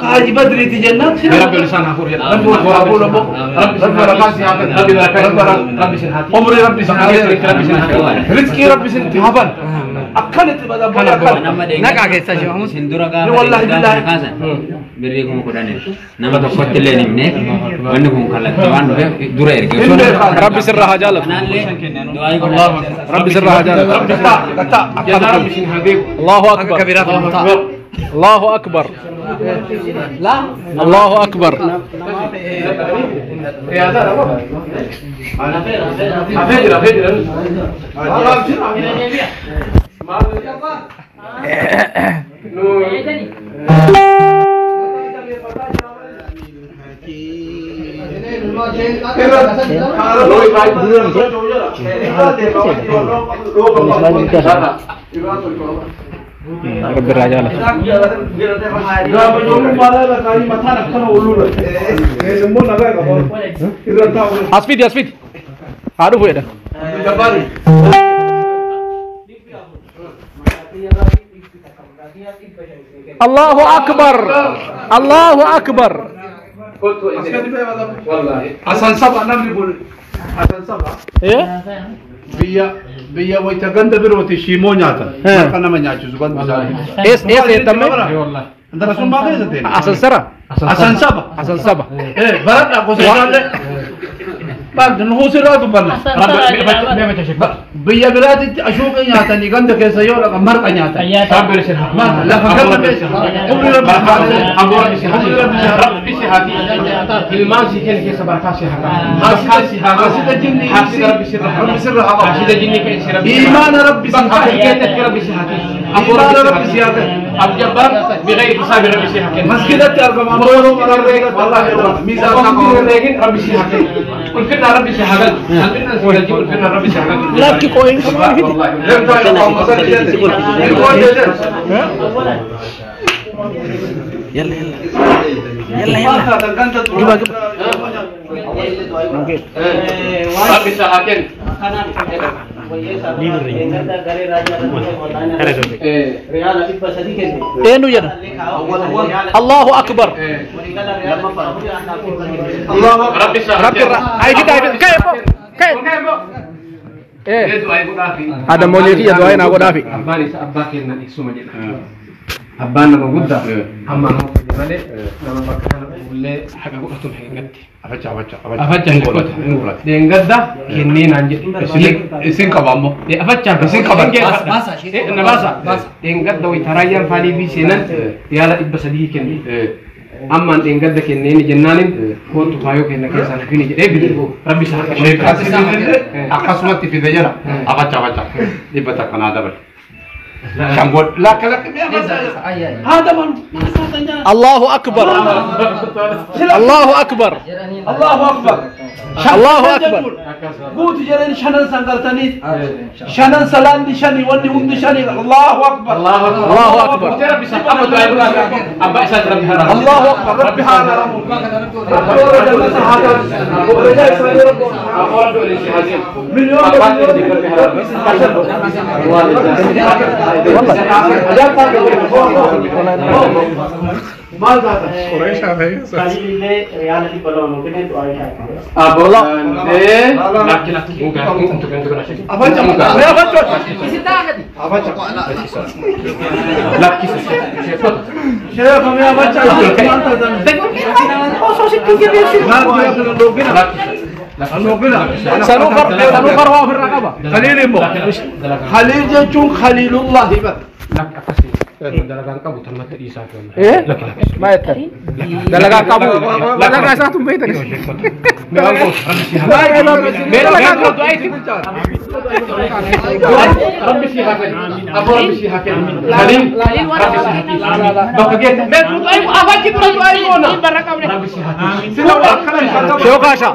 حاجي بدر تجنات رب لسان هقول رب رب رب رب رب رب سنهاتي عمري ربي سنهاتي رزقي ربي سنهاتي هبل أكلت بدل Nagaa keessa jiru. Sindura gaafa Wallahi billahi. kaasan birrii 10,000 nama tokkotti illee hin himne wanni kun kallattii waan dhufeef dura erge. Rabbi sirraa haa jaalatu. Kanaallee du'aa godhaa. Rabbi sirraa haa jaalatu. Allahu akbar. Allahu akbar. Allahu akbar. Rabbi irraa jaalatu. As fidi as fidi. Haa dhufu jedha. Allahu akbar. Allahu akbar. Asan saba namni kun asan saba biyya biyya wayita ganda birooti shiimoo nyaatan marqa nama nyaachisu ganda isaanii. Ees ees eettamme? Intala sun maa keessa ta'e? Asan sara. Asan saba. Asan saba. Baradhaa gosa isaallee. Maal nuhuu sirraa dubbanna. Biyya biraatitti ashuuqii nyaatanii ganda keessa yoo dhaqan marqa nyaatan. Lafa ganda keessa. Umri rabbi Rabbi si haati. Ilmaan si kenna keessa barakaa si haa qabu. Haasida jinni Haasida rabbi sirra haa rabbi sirra haa qabu. Haasida jinni kan si rabbi. Iimaana rabbi si haa Bakka rabbi si haa kennu. Iimaana rabbi si haa kennu. Abjabbaar bighayri hisaabi rabbi si haa kennu. Masjidatti argama ammoo yeroo mararree wallahi miizaan Osoo qaba. hin reegin rabbi si haa kennu. Ulfinna rabbi si haa galchu. Ulfinna si galchi ulfinna rabbi si haa galchu. Lakki qooyin kamaa fidi. يلا يلا يلا يلا جيبها جيبها. Rabbi si haa kennu. Riyaala 300 kenne. Eenyu jedha? Allahu akbar. Rabbi si haa Rabbi irraa. Ay fidi ay fidi. Ka'e boo. Ka'e. Adamoollee kiyya du'aa naa godhaafi. Abbaan isa abbaa kennan ibsuma jedha. Abbaan nama guddaa amma nama fayya malee nama bakka kana dhufullee haqa godhatu hin gatti. Afacha afacha Afacha hin godhatu. Deengadda kennee naan jedhe. Isin qaba ammoo. Afacha Isin qaban. Na baasa. Deengadda wayi taraayyaan faalii fi seenan yaala 300 kenne. Ammaan deengadda kenneeni jennaanin kootu faayoo kenna keessaan hafini jedhee bide. Rabbi isa harka Akkasumatti fide jira. Afacha afacha. 100 naa dabale. Shangol lakka lakka haa dabalu. Allahu akbar. Allahu akbar. Allahu akbar. Allahu akbar. Guutu jedheen shanan san galtanii shanan salaanni shani wanni hundi shani Allahu akbar. Allahu akbar. Allahu akbar. Rabbi haa aramu. Rabbi warra jannata haa taasisu. Warra isaanii Rabbi miliyoona maal taata? Khalilillee riyaala 200 nuu kenne du'aa isaa. Sanuu qarwaa ofirraa qaba. Khaliil immoo Khaliil jechuun Khaliilullahi bara. Maal jettan? Dalagaa qabu. Dalagaa isaatu hin beektan. Sheekh Kaasha.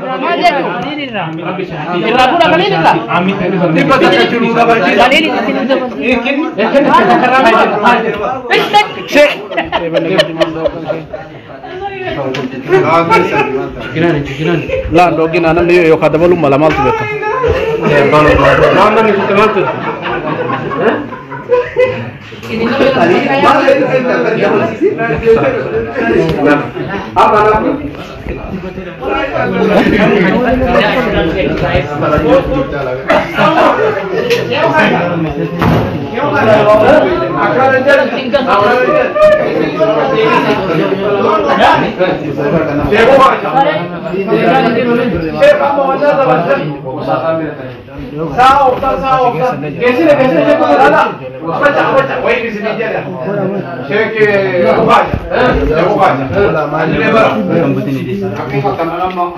Laan dhoginaa namni yookaan dabaluu mala maaltu beeka?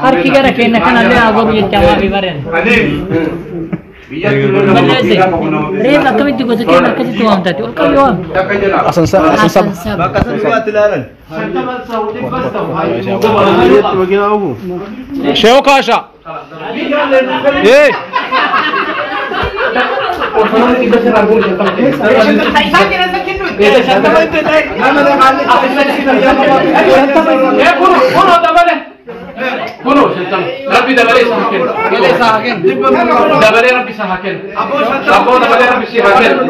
Harki gara keenya kanallee haa goru jechaa waa fi bareen. Balleesse. Reef akkamitti gosa keenya akkasitti waamtati? Ol qabi waamtu. Asan saba. Sheekh Kaasha. Rabbi dabalee isaa haa kennu. Dabalee Rabbi isaa haa kennu. Abboo dabalee Rabbi isaa haa kennu.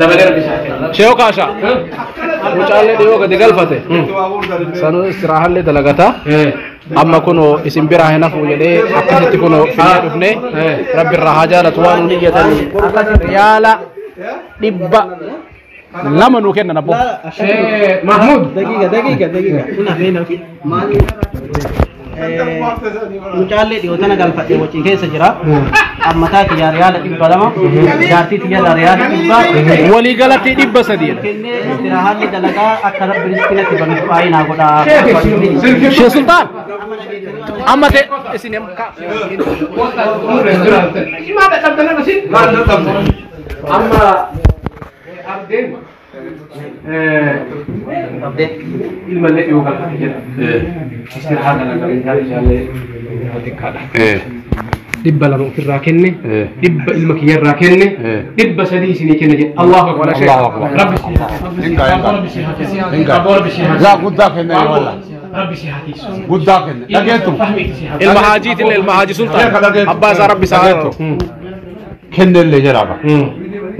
Dabalee Rabbi isaa haa kennu. Sheekh Kaasha. Mucaallee dhiyoo gadi galfate. Sanuu istiraahallee dalagata. Amma kunoo isin biraa hin hafu jedhee akkasitti kunoo finnee dhufne Rabbi irraa haa jaalatu waan nuun iyyatanii riyaala 200 nuu kennan abboo. Mahmud. Daqiiqa. Mucaallee dhiyoo tana galfate wajjin keessa jira. Ammataa kiyyaa riyaala 200, jaartii kiyyaa riyaala 100. Walii galatti 300. Kennee istiraahalli dalagaa akka Rabbi riskii banu du'aa naa godhaa. Sheekh Sultaan. Amma ta'e isin Amma abdeen ilmallee dhiyoo galfate jedha. Istirahaa dalagaa isaallee xiqqaadha. 200 ofirraa kenne, 100 ilma kiyyarraa kenne, 300 isinii kenne jedhe. Allahu akbar. Allahu akbar. Rabbi si haa kennu. Rabbi si haa kennu. Laa guddaa kenne wallah. Rabbi si haa tiisu. Guddaa kenne. Dhageettu. Ilma haajiitillee ilma haaji Sultaan. Abbaa isaa Rabbi isaa haa kennu. Kennellee jedhama.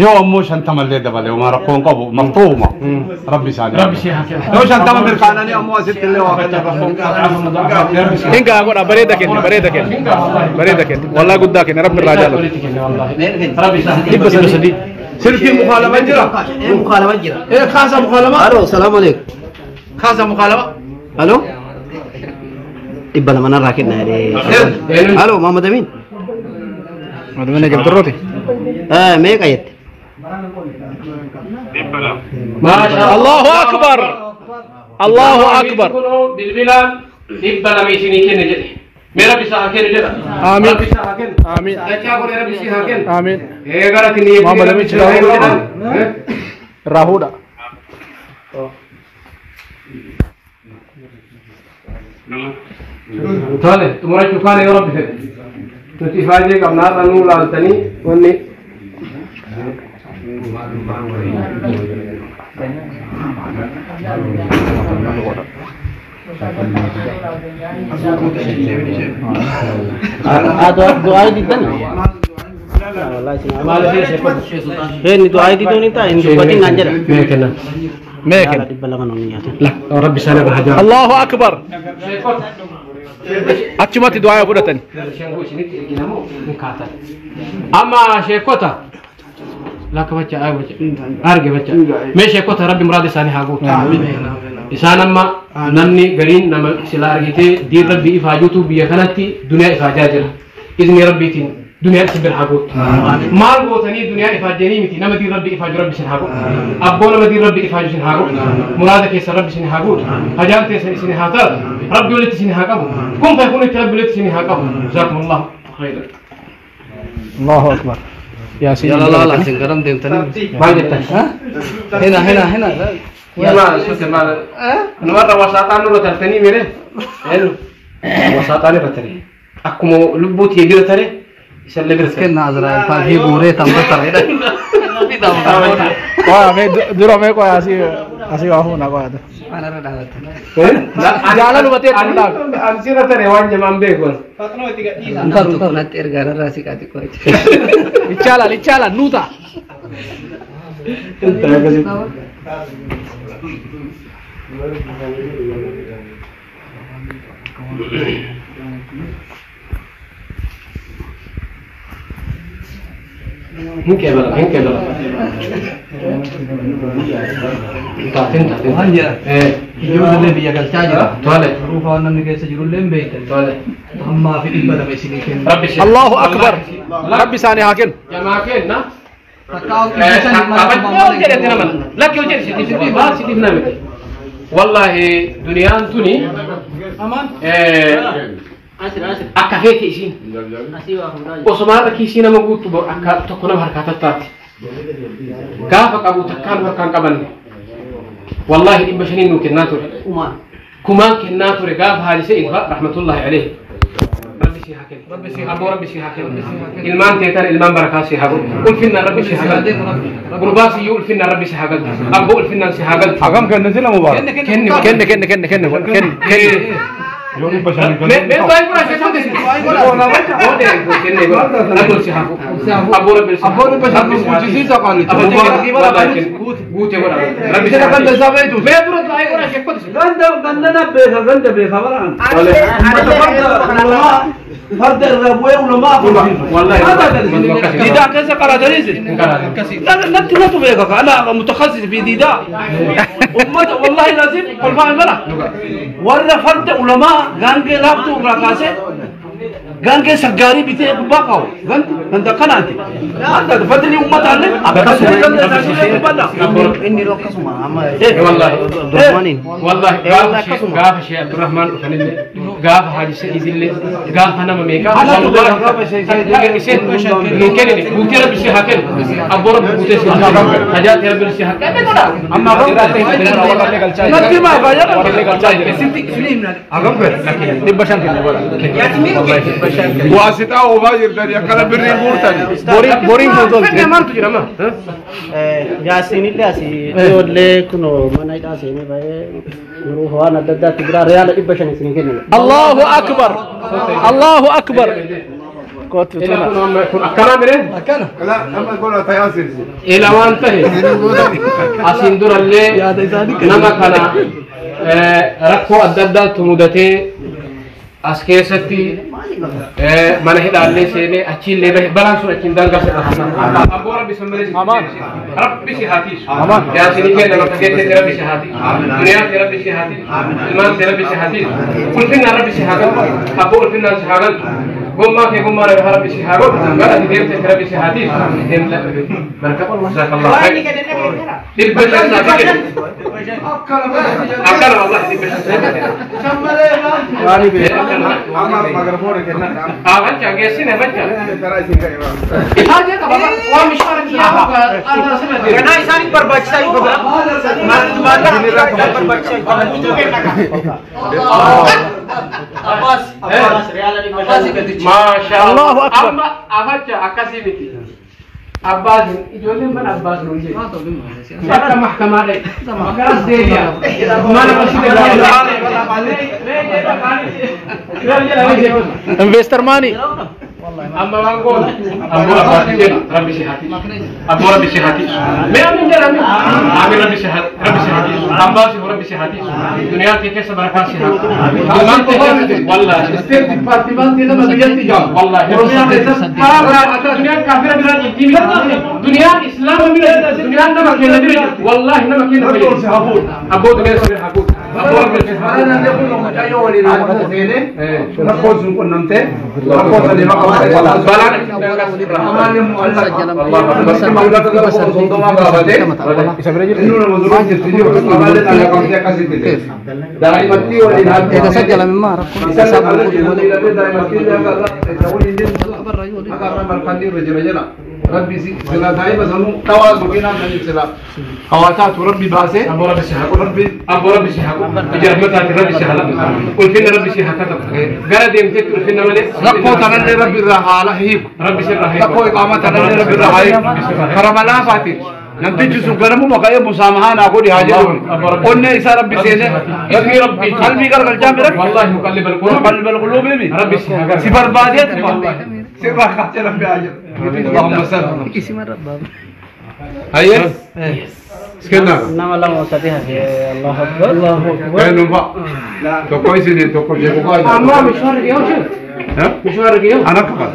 Yoo ammoo 50llee dabale uma rakkoon qabu maqtuuma Rabbi isaanii. Rabbi si haa kennu. Yoo 50 mirkaananii ammoo asitti illee waa kenna rakkoon qabu. Hingaa godha bareeda kenne bareeda kenne bareeda kenne wallahi guddaa kenne Rabbi irraa jaalatu. Rabbi isaa 300. Silkii mukaalama jira. Mukaalama jira. Kaasa mukaalama. Alo salaamu alaikum. Kaasa mukaalama. Alo. 200 narraa kenna jedhee. Alo Muhammad Amin. Madamina jabdurrooti. Meeqa jette? Allahu akbar. Allahu akbar. Bilbilaan 200 isinii kenne jedhe. Mee Rabbi isaa haa kennu jedha. Amiin. Rabbi isaa haa kennu. Amiin. Dachaa godhee Rabbi isii haa kennu. Amiin. Gara tinii. Muhammad Amin irraa fuudha. Tole xumurachuu kaane yoo rabbi fedhe nuti ifaajee qabna har'a nuu laaltanii wanni Du'aa diddan. Inni du'aa diduun hin ta'a hin dubbatin naan jedha. Mee kenna. Mee kenna. 200 nuun nyaatan. La rabbi sana baha. Allahu akbar. Achumatti du'aa godhatan. Amma sheekota lakka bacha ay bacha arge bacha mee sheekota rabbi muraada isaanii haa guutu. Isaan amma namni gariin nama sila argitee diin rabbi ifaajuutu biyya kanatti duniyaa ifaajaa jira. Izni rabbiitiin duniyaa isin bira haa guutu. Maal gootanii duniyaa ifaajanii miti nama diin rabbi ifaaju rabbi isin haa guutu. Abboo nama diin rabbi ifaaju isin haa guutu. Muraada keessan rabbi isin haa guutu. Hajaan teessan isin haa taatu. Rabbi walitti isin haa qabu. Kun fayyakun itti rabbi walitti isin haa qabu. Jazaakumullahu khayran. Allahu akbar. Yaasin. Yalla la la sin garam deemtanii. Maal jettan? Hina hina hina. Yalla suute maal. Numarra wasaaxaan nurra tartanii mire. Eenyu wasaaxaan irra tare. Akkuma lubbuutii bira tare isallee bira tare. Kenna Azraa'el faafii guuree tambaa tareedha. Qoya mee dura mee qoya asii asii waa fuuna qoya. Jaalala hubatee itti dhaab. Ani sirra tare waan jamaan beeku. Intalu natti ergaa irraa siqaati qoya. Ichaala ichaala nuuta. Hin keebala. Taateen. Waan jira. Ijoollee biyya galchaa jira. Tole. Ruufa waan namni keessa jirullee hin beektan. Tole. Ammaa fi 200 isinii kenna. Rabbi si. Allahu akbar. Rabbi isaanii haa kennu. Jamaa kenna. Takka ol jedhete nama lakki hojii siitiif baal siitiif nama miti. Wallahi duniyaan tuni akka feete isiin osoma har'a kiisii nama guuttu akka tokko nama harkaa tattaati. Gaafa qabu takkaan harkaan qabanne wallahi 500 nuu kennaa ture. Kumaan kennaa ture gaafa haadise idfa rahmatullahi alayhi. Rabbi si haa kennu. Abboo rabbi si haa kennu. Ilmaan teetan ilmaan barakaa si haa godhu. Ulfinnaan rabbi si haa galchu. Gurbaa siyyuu ulfinnaan rabbi si haa galchu. Abboo ulfinnaan si haa galchu. Hagam kenne sila mubaarak. Kenne kenne kenne kenne kenne kenne. Mee du'aa godhaa sheekota isin. Kenne godhaa. Rabbi si haa godhu. Abboo rabbi si haa Abboo 500 guuchisiisa qaalicha. Mubaarak. Guute godhaa. Rabbi si Sila haa ganda godhu. isaa beektu. Mee dura du'aa godhaa sheekota isin. Ganda ganda na beeka ganda beeka baraan. Farda irraa bu'ee ulamaa afur. Wallahi. Diidaa keessa qarataniis. Natti natu beeka ana mutakhasis fi diidaa. Ummata wallahi lazim kolfaa mala. Warra farda ulamaa gaangee laaftuu irraa kaasee gaangee saggaarii bitee gubbaa kaa'u. Ganda kanaati. Fadli ummataallee akkasuma ganda isaanii dubbadha. Inni akkasuma amma Wallahi. Abdurrahmaaniin. Wallahi gaafa Sheekh Abdurrahmaan dhufanillee gaafa Haaji Sa'iidillee gaafa nama meeqa nu kennine guutee rabbi si haa kennu abboo rabbi guutee si haa kennu hajaati rabbi si haa kennu Amma natti maa fayyada. 500 kenne godha. Waasitaa oofaa jirtanii akkana birrii guurtanii. Boriin fuuldura. Fedhe maaltu jira ma? Yaasinillee asii ijoollee kunoo mana hidhaa seenee ba'ee yeroo waan adda addaatti biraa riyaala 500 isinii kennina. Allahu akbar. Allahu akbar. Kootu tuna. Kun akkana mire? Akkana. Amma godha tayaasirsi. Ila waan ta'e asiin durallee nama kana rakkoo adda addaatu mudatee as keessatti mana hidhaallee seenee achiillee bahe balaan sun achiin daangaa sedha. Abboo rabbi san malee rabbi si haa tiisu. Yaasinii kenna bakka geettetti rabbi si haa tiisu. Duniyaatti rabbi si haa tiisu. Ilmaan rabbi si haa tiisu. Ulfinnaan rabbi si haa galchu. Abboo ulfinnaan si haa galchu. Gommaa kee gommaa rabbi rabbi si haa godhu. Gara ati deemtetti rabbi si haa tiisu. Deemta baraka jazakallahu khayr. 500 naa kennu. Akkana wallahi 500. Amma magarfoon kennan. Ah, baca, geessine baca. Karaa isin ka'e waan. Ifaajee qaba waan mishaara kiyyaa Ganaa isaaniif barbaachisaa hin qabu. Maallaqa barbaachisaa hin qabu. Abbas Abbas riyaala 500. Maasha Allahu Allah. Akbar. Amma afacha akkasii miti. Abbas ijoolleen mana Abbas nuun jedhe. Bakka mahkamaa dhaqe. Garas deebi'a. Mana masjida galee. Investor money. Amma waan goonu. Abboo Abbas jedhu Rabbi si haa tiisu. Abboo Rabbi si haa tiisu. Mee amiin jedha amiin. Amiin Rabbi si haa Rabbi si haa tiisu. Abbas Rabbi si haa tiisu. Duniyaa kee keessa barakaa si haa. Ilmaan kee keessa wallaahi. State Department nama biyyatti jaamu. Wallaahi. Oromiyaa keessatti Duniyaan kaafira biraa jirti miti. Duniyaan islaama bira jirti. Duniyaan nama keenya bira jirti. Wallaahi nama keenya Rabbi bira ol si haa fuudhu. Abboo duniyaan si haa fuudhu. Abboo Rabbi si haa fuudhu. Baranaan illee kun mucayyoo waliin haadha seenee rakkoon sun qunnamtee rakkoo sanii maqaa Balaan Amaallee mu'allaqa. Bakki mallaqa gara kuma 30 gaafatee inni nama duraan jirti jiru amaallee xalayyaa akkasitti ta'e. Daa'imatti waliin haadha. إذا سجل مما ركن Isaan ala jedhu daa'imatti waliin deemtu akka irra marfannii irra jira jala. Rabbi sila daa'ima sanuu dhawaa suuqinaan saniif sila hawaasaatu Rabbi baasee Abboo Rabbi si haa godhu. Rabbi Abboo Rabbi si haa godhu. Ija rahmataatiin Rabbi si haa laatu. Ulfinna Rabbi si haa katabu. Gara deemteetti ulfinna malee. Rakkoo tanallee Rabbi irraa haala hiiku. Rabbi sirraa hiiku. Rakkoo iqaamaa tanallee Rabbi irraa haa hiiku. Karaa malaafaatiin namtichi sun ganamuma ka'ee musaamahaa naa godhi haa jedhuun onnee isaa Rabbi seenee Ismi Rabbi. qalbii gargalchaa bira Wallaahi muqallib al-quluub. muqallibal quluubi mi Rabbi si haa gargaaru. si barbaadeetuma sirraa kaasee Rabbi haa jedhu. Allahumma salli. اسم الرب Hayyee. Iskenna. Nama lama sadi hafe. Allahu Akbar. Allahu Akbar. Eenyu fa'a? Tokko isinii tokko sheeku fa'aa. Amma mishwaarri dhiyoo shi. Mishwaarri dhiyoo. Ana qaba.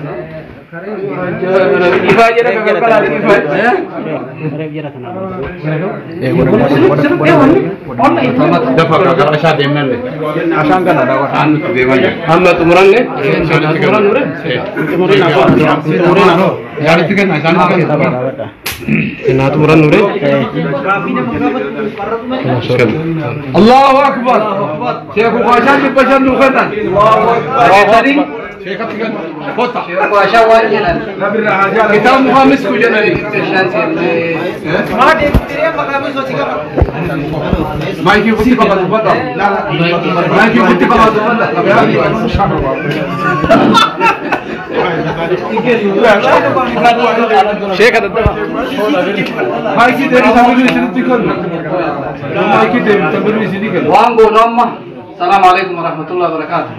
Ifaa jedha kan galgalaati ifaa. Reef jira kana. Dafa gara ashaa deemnallee. Ashaan kana dha. Aan nuti deemaa jirra. Amma xumuranne. Isaanitti kenna. Isaanitti kenna. Isaanitti kenna. Innaa xumurannu re. Allahu Akbar. Sheeku Qaashaan 500 nuu kennan. Dhageessanii? Sheekatti kenna. Kota. Qaashaa waan jedhan. Kitaaba mukaa misku jedhani. Maayikii ofitti qabatu fadha. Maayikii ofitti qabatu fadha. Sheeka daddafa. Maayikii deebisaa biluu isinitti kennu. Maayikii deebisaa biluu isinii kennu. Waan goonu amma. Salaamu alaikum warahmatullahi wabarakatuh.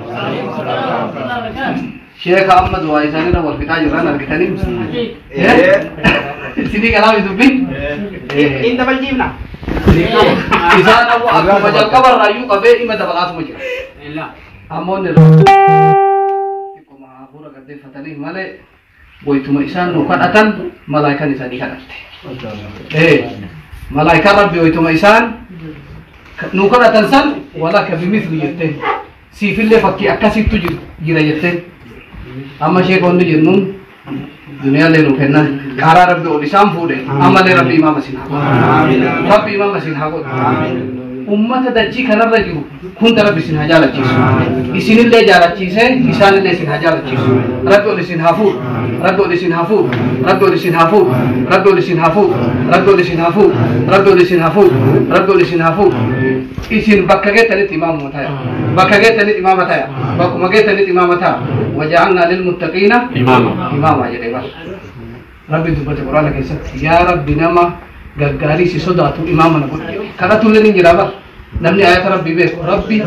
Sheeka amma du'aa isaaniirra wal fixaa jirran argitanii. Isinii kalaami dubbiin. In dabalchiifna. Isaan ammoo akkuma jalqabarraayyuu qabee dhimma dabalaatuma jira. Ammoo inni xiqquma hafuura gaddeeffataniif malee wayituma isaan nu kadhatan malaayikaan isaanii kadhatte. Malaayikaan Rabbi wayituma isaan nu kadhatan san walaka bimithli jetteen siifillee fakkii akkasittu jira jetteen amma sheekonni jennuun duniyaallee nu kennan karaa Rabbi ol isaan fuudhe ammallee Rabbi imaama isin haa godhu. Rabbi imaama isin haa godhu. Ummata dachii kanarra jiru hunda Rabbi isin haa jaalachiisu. Isinillee jaalachiisee isaanillee isin haa jaalachiisu. Rabbi ol isin haa fuudhu. Rabbi ol isin haa fuudhu. Rabbi ol isin haa fuudhu. Rabbi ol isin haa fuudhu. Rabbi ol isin haa fuudhu. Rabbi ol isin haa fuudhu. Rabbi ol isin haa fuudhu. Isin bakka geettanitti imaamuma ta'a. Bakka geettanitti imaama ta'a. Bakkuma geettanitti imaama ta'a. Waja'alnaa lilmuttaqiina Imaama. imaama jedhee bara. Rabbi dubbate quraana keessatti yaa Rabbi nama gaggaarii si sodaatu imaama na godhi jedhe. Kadhatullee ni jira bara. Namni ayata Rabbi beeku Rabbi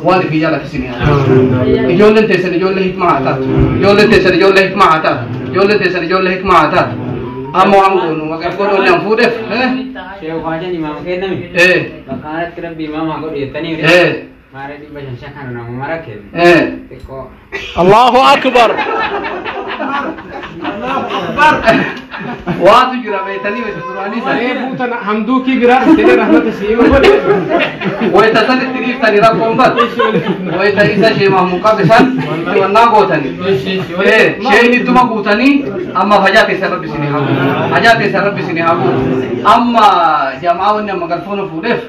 waan ifii jaalate isinii haa taatu. Ijoolleen teessan ijoollee hikmaa haa taatu. Ijoolleen teessan ijoollee hikmaa haa taatu. Ijoolleen teessan ijoollee hikmaa haa taatu. Amma waan goonu maqaa godhoonni an fuudheef. Sheeku Qaashaan imaama kenname. Bakka kanatti Rabbi imaama haa godhu jettanii maaree 500 kana nama mara kenne. Xiqqoo. Allahu Akbar. Waatu jira beektanii wayita duraanii sana. Reefuu tana hamduukii biraa dhuftee rahmata sii godhe. Wayita san itti dhiiftanii rakkoon bar. Wayita isa shee mahmuu qabe san itti wannaa gootanii. Sheen ittuma guutanii amma fajaa teessan Rabbi isinii haa guutu. Fajaa teessan Rabbi isinii haa guutu. Amma jamaa wanni amma galfoona fuudheef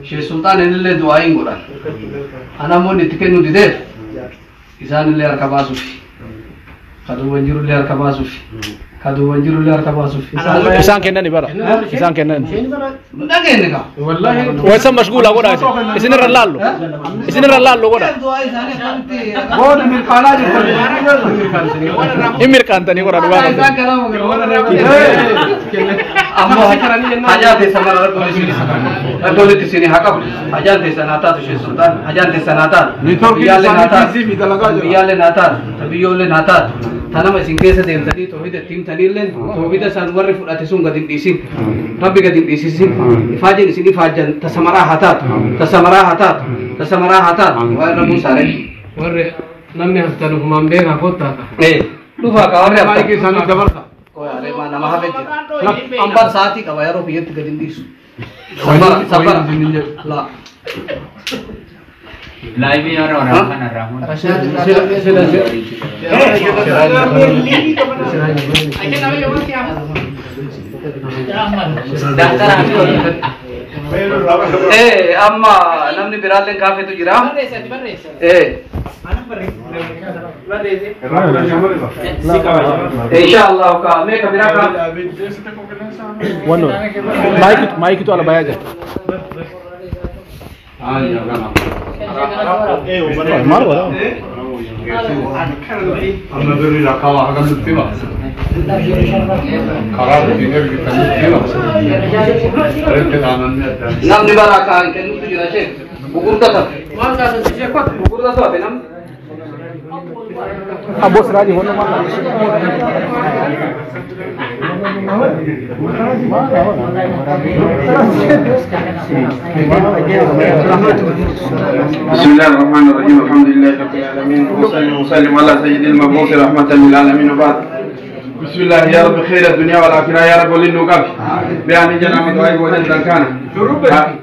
shee sultaan illee du'aa hin godhan. Ana ammoo inni itti kennuu dideef isaan illee harka baasuufi. Kaduuban jiru illee harka baasuufi. Kaduuban jirullee harka baasuuf. Isaan kennani bara. Isaan kennani. Dhageenye kaa. Wallaahi. Waysan mashguula godha isin. Isinirra laallu. Isinirra laallu godha. Booda mirkaanaa jirtan. Hin mirkaantanii godha dhugaa qabdu. Isaan kanaa ammoo hajaan teessan mara rabbi walitti isinii haa qabu. Hajaan teessan haa taatu ishee sultaan. Hajaan teessan haa taatu. Biyyaallee haa taatu. Biyyaallee haa taatu. Biyyoollee haa taatu. Tanama isin keessa deemtanii toohida itti himtaniillee toohida isaan warri fudhate sun gadi hin dhiisin. Rabbi gadi hin dhiisisin. Ifaajin isin ifaajan tasamaraa haa taatu. Tasamaraa haa taatu. Tasamaraa haa taatu. Waan irra buusaare. Warri namni haftan ufumaan beekaa kottaa. Dhufaa kaa warri haftan. Maayikii isaanii dabarsa. Nama hafe jira. Ambaan sa'aatii qaba yeroo biyyatti gadi hin dhiisu. Sabbara sabbara. La. Laayivii yeroo waraabaa kanarraa hunda. Amma namni biraallee kaafetu jira. Inshallah ka mee ka biraa ka. Wanno maayikitu ala bayaa jira. Maal godha? Amma birri rakkawa hagam nutti hima. Karaa ittiin ergitan nutti hima. Irratti dhaamamni adda addaa. Namni baraa kaan kennutu jira ishee. Gugurda tafe. Gugurda tafe namni. Abbo Siraaji wanno maal? بسم الله الرحمن الرحيم الحمد لله رب العالمين وصلي وسلم على سيد المبعوث رحمة للعالمين وبعد بسم الله يا رب خير الدنيا والآخرة يا رب وللنقاب بيان جناب دعاء وجن دكان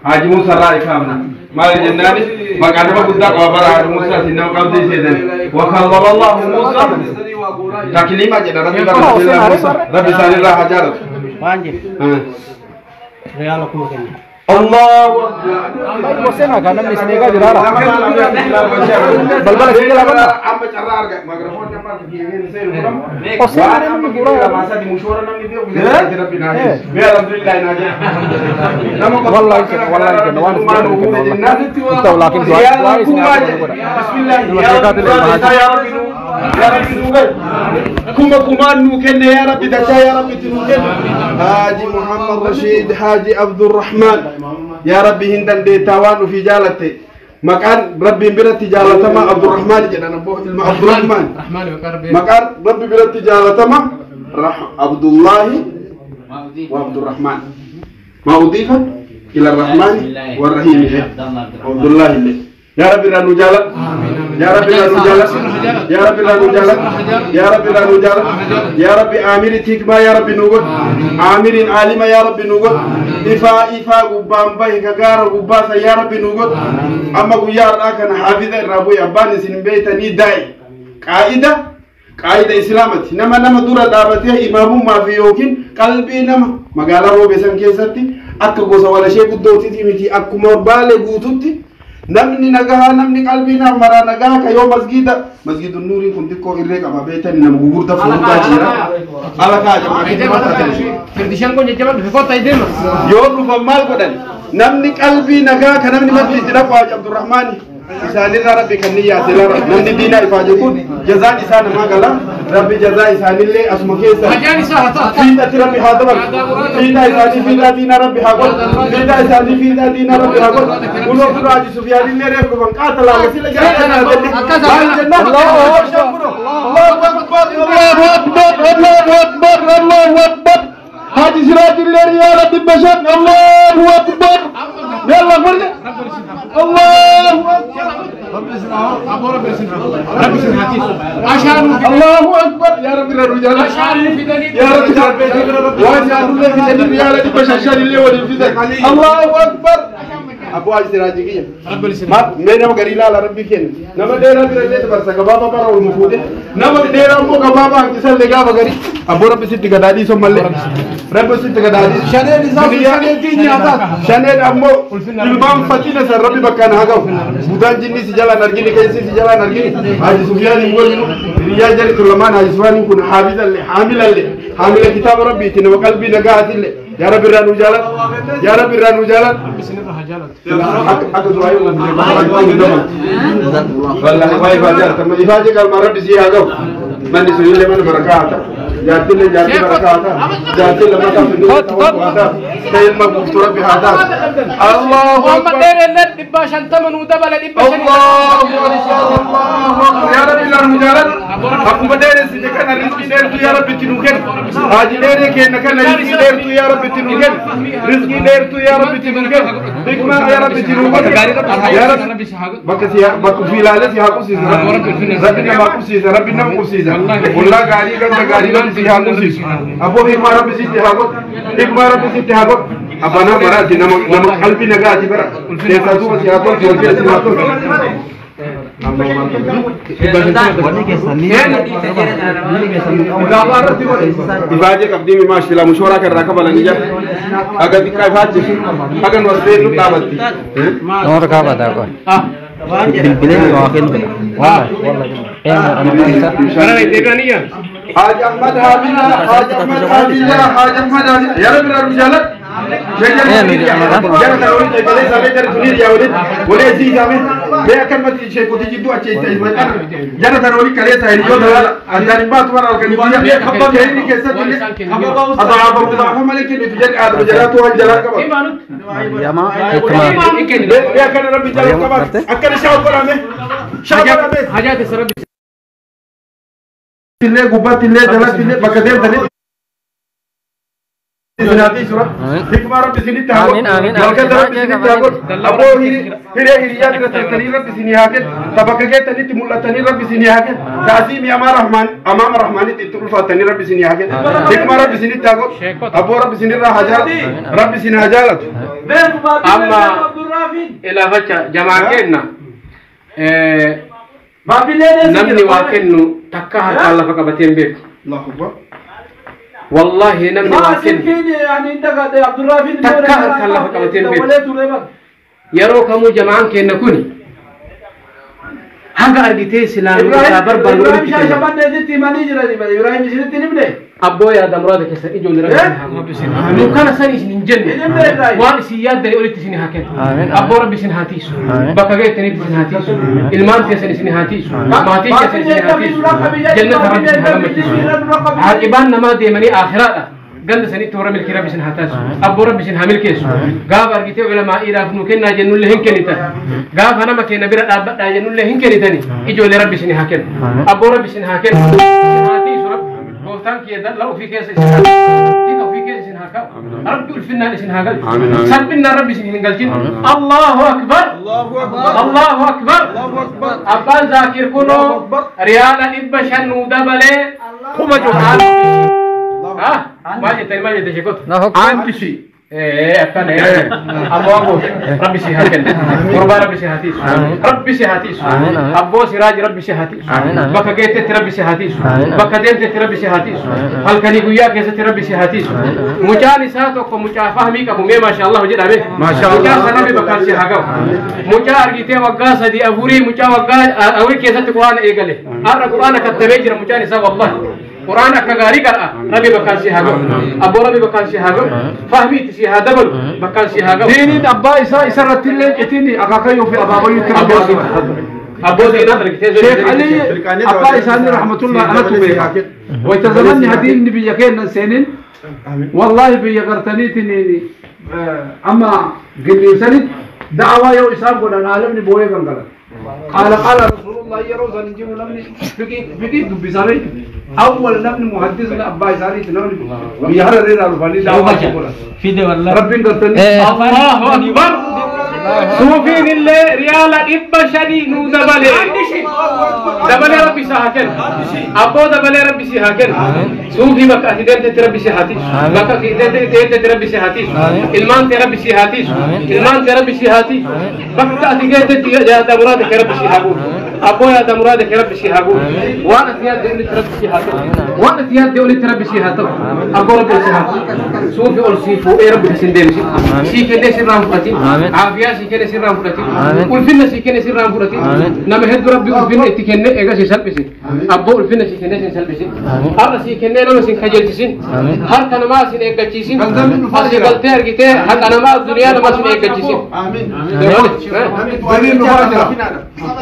حاج موسى راي كامنا مال جناني مقادمة قد قبر حاج موسى سنو قبض سيدنا وكلم الله موسى تكليما جنا ربي موسى ربي سال الله حجارت ريالكم كنا الله Hoseen kan namni isin eegaa jira. Balbala isin jala banna. Hoseen namni guuraa. Wallahi kenna wallahi kenna waan isin kenna wallahi. Inta laakiin du'aa isin haa godha. Kuma kumaan nuu kenne yaa Rabbi dachaa yaa Rabbi itti nuu kenne. Haaji Muhammad Rashiid Haaji Abdurrahmaan yaa Rabbi hin dandeettaa waan ofii jaalatte maqaan Rabbiin biratti jaalatama Abdurrahmaan jedhan abboo ilma Abdurrahmaan maqaan Rabbi biratti jaalatama Abdullaahi wa Abdurrahmaan maa udiifa ila Rahmaan wa Rahiim Abdullaahi illee يا رب لا نجالة يا رب لا نجالة يا رب لا نجالة يا رب لا نجالة يا رب آمير تكما يا رب نوغل آمير عالم يا رب نوغل إفا إفا قبام به كغار قباسا يا رب نوغل أما قيار آكنا حافظ الرابو يبان سنبيتني داي قائدة قائدة إسلامتي نما نما دورة دابتها إمام ما في يوكين قلبي نما مقالة روبي سنكيستي أكا قوسا ولا شيء قدوتي تيمتي أكو مربالي قوتوتي namni nagaa namni qalbii nama maraa nagaa ka yoo masgiida masgiidu nuuriin kun xiqqoo irree qaba beektan nama gugurda fuudhaa jira ala kaa jamaa yoo dhufan maal godhan namni qalbii nagaa ka namni masgiidi dhaqu Haaji Abdurrahmaani isaanirraa rabbi kan niyyaate lara namni diinaa ifaaje kun jazaan isaa namaa gala rabbi jazaa isaanillee asuma keessa fiixatti rabbi haa dabalu fiixaa isaanii fiixaa diinaa rabbi haa godhu fiixaa isaanii fiixaa diinaa rabbi haa godhu kunoo kunoo Haaji Sufyaanillee reef dhufan qaata laaga sila jaalladhaa jenne maal jenna Allahu akbar Allahu akbar Allahu akbar Allahu akbar Haaji Siraajillee riyaala 500 Allahu akbar يلا فرد الله اكبر الله اكبر يا رب الرجال يا رب وان يا رب في دليل يا رب بشاشان اللي ولي في الله اكبر Abboo Haji Siraajii kiyya. Mee nama garii ilaala rabbi kenna. Nama dheeraa bira illee dabarsa gabaabaa bara olmu fuudhe. Nama dheeraa immoo gabaabaa hanqisallee gaafa garii. Abboo rabbi sitti gadaa dhiisu mallee. Rabbi sitti gadaa dhiisu. Shaneen isaa shaneen keenya taata. Shaneen ammoo ilmaan fatina san rabbi bakkaan haa ga'u. Budaan jinni si jalaan argini keessi si jalaan argini. Haji Sufyaan hin walinu. Hiriyaa jali tun lamaan Haji Sufyaan kun haafizalle haamilalle haamila kitaaba rabbiiti nama qalbii nagaatillee. يا رب الرانو جالت يا رب الرانو جالت أكو دعاء والله ما يفاجأ تم يفاجأ قال ما رب سيا جو من يسوي لي من بركاته جاتي لي جاتي بركاته جاتي لما تفعل تيل ما بفتر بهذا الله أكبر الله أكبر يا رب الرانو جالت أكو بدير سيدك أنا رزق دير يا رب تنوكل حاجي دير كأنك أنا رزق دير يا رب تنوكل رزق دير يا رب تنوكل حكمة يا رب تنوكل يا رب بكسي بكفي لالة سيحكو سيزا ربنا ما كسيزا ربنا ما كسيزا والله غاري غاري غاري رب سيحكو سيزا أبو حكمة رب سيحكو حكمة رب سيحكو أبانا برا نم نم قلبي نجاتي برا تيساتو سيحكو سيحكو Ifaaje qabdii mimaa shila mushooraa kan irraa kabalanii jira. Aga xiqqaa ifaaje haga nu as beeknu dhaabatti. Noor kaabata qoy. Bilbileen waa kennu. Haji Ahmad Habila, Haji Ahmad Habila, Haji Ahmad Habila. Ya Rabbi Rabbi Jalat. حكمة رب سنين تهاون بركة رب سنين تهاون أبو هري هري هري ترتني رب سنين هاكل تبقى تني تملا تني رب سنين هاكل تعظيم يا رحمن أمام الرحمن تطول فاتني رب سنين هاكل حكمة رب سنين تهاون أبو رب سنين راح رب سنين هجالت أما إلى فجأة جماعة كنا نمني واكنو تكاها الله فكبتين بك الله أكبر والله نمني واكن يعني انت عبد الرافي تكاها الله فكبتين بك يروكم جماعة كنا كوني هذا أرجتي سلام بربر إبراهيم شاشبان نزلت ماني جرى إبراهيم نزلت نبني أبويا هذا مرادك يسأل إجوا لربي لو كان سني سنين جنة وان سياد دري أولي تسني هاكن أبو ربي سن هاتيس بقى تني سن هاتيس إلمان تسني سن هاتيس ماتيس تسني سن هاتيس جنة ربي سن هاتيس عاقبان نما ديمني آخرة قند سني تورا ملك ربي سن هاتاس أبو ربي سن هامل كيس قاب أرجتي علماء إيراف نوكنا جنوا اللي هن كنيتا قاب أنا ما كنا بيرة أبدا جنوا اللي هن كنيتني إجوا لربي سن هاكن أبو ربي سن هاكن هاتيس رب بوتان كي لو في كيس تيك في كيس هاكا ربي الفنا لسن هاكا سبنا ربي سن هنقلجين الله أكبر الله أكبر الله أكبر أبان ذاكر كنو ريال إبشن ودبله كم جوهان ها ما جت ما جت شكوت عندي شيء إيه أنا أبو أبو ربي سيهاتين قربان ربي سيهاتيس ربي سيهاتيس أبو سراج ربي سيهاتيس بكا جيت ربي سيهاتيس بكا ديمت ربي سيهاتيس هل كان يقول كيس ربي سيهاتيس مجاني ساتوك مجا فهمي كم ما شاء الله وجد أبي ما شاء الله مجا سنبي بكان سيهاجو مجا أرجيته وقاص دي أبوري مجا وقا أوري كيس القرآن إيجالي أرى القرآن كتبه مجاني سا والله قرآن كغاري قرأ ربي بكان سيهاجو أبو ربي بكان سيهاجو فهمي تسيها دبل بكان سيهاجو ديني أبا إسا إسا رتلين إتيني أكاكيو في أبابا يتربى أبو دينا شيخ علي أبا إساني رحمة الله أنا تبيها ويتزمني هذه النبي كان سنين والله بيغرتني أما قلني سنين دعوة يو إسان قلنا عالمني بويه قنقلت قال قال رسول الله يروز أن يجيبوا لمني فقي دبي ساري أول لمن محدث لأبا ساري تنوني بيهر رير الفاني دعوة في دي والله ربي قلتني الله أكبر صوفين الله ريال إبشني نودبلي Dabalee rabbi isaa haa kennu. Abboo dabalee rabbi si haa kennu. Suufii bakka ati deemtetti rabbi si haa tiisu. Bakka ati deemtetti rabbi si haa tiisu. Ilmaan tee rabbi si haa tiisu. Ilmaan tee rabbi si haa tiisu. Bakka ati geettetti yaada muraada kee rabbi si haa guutu. Abboo yaada muraada kee rabbi si haa guutu. Waan ati yaadde olitti rabbi si haa ta'u. Waan ati yaadde olitti rabbi si haa ta'u. Abboo rabbi si haa ta'u. Suufii ol sii fuudhee rabbi si hin deebisin. Sii kennee sirraa hin fudhatin. Aafiyaa sii kennee sirraa hin fudhatin. Ulfinna sii kennee sirraa hin fudhatin. Nama hedduu rabbi ulfinna itti kennee eega si salphise. Abboo ulfinna sii kennee si hin salphisin. Har'a sii kennee nama si hin kajeelchisin. Harka namaa si hin eeggachiisin. Asii galtee argitee haqa namaa duniyaa namaa si hin eeggachiisin. Birriin dhufaa jira.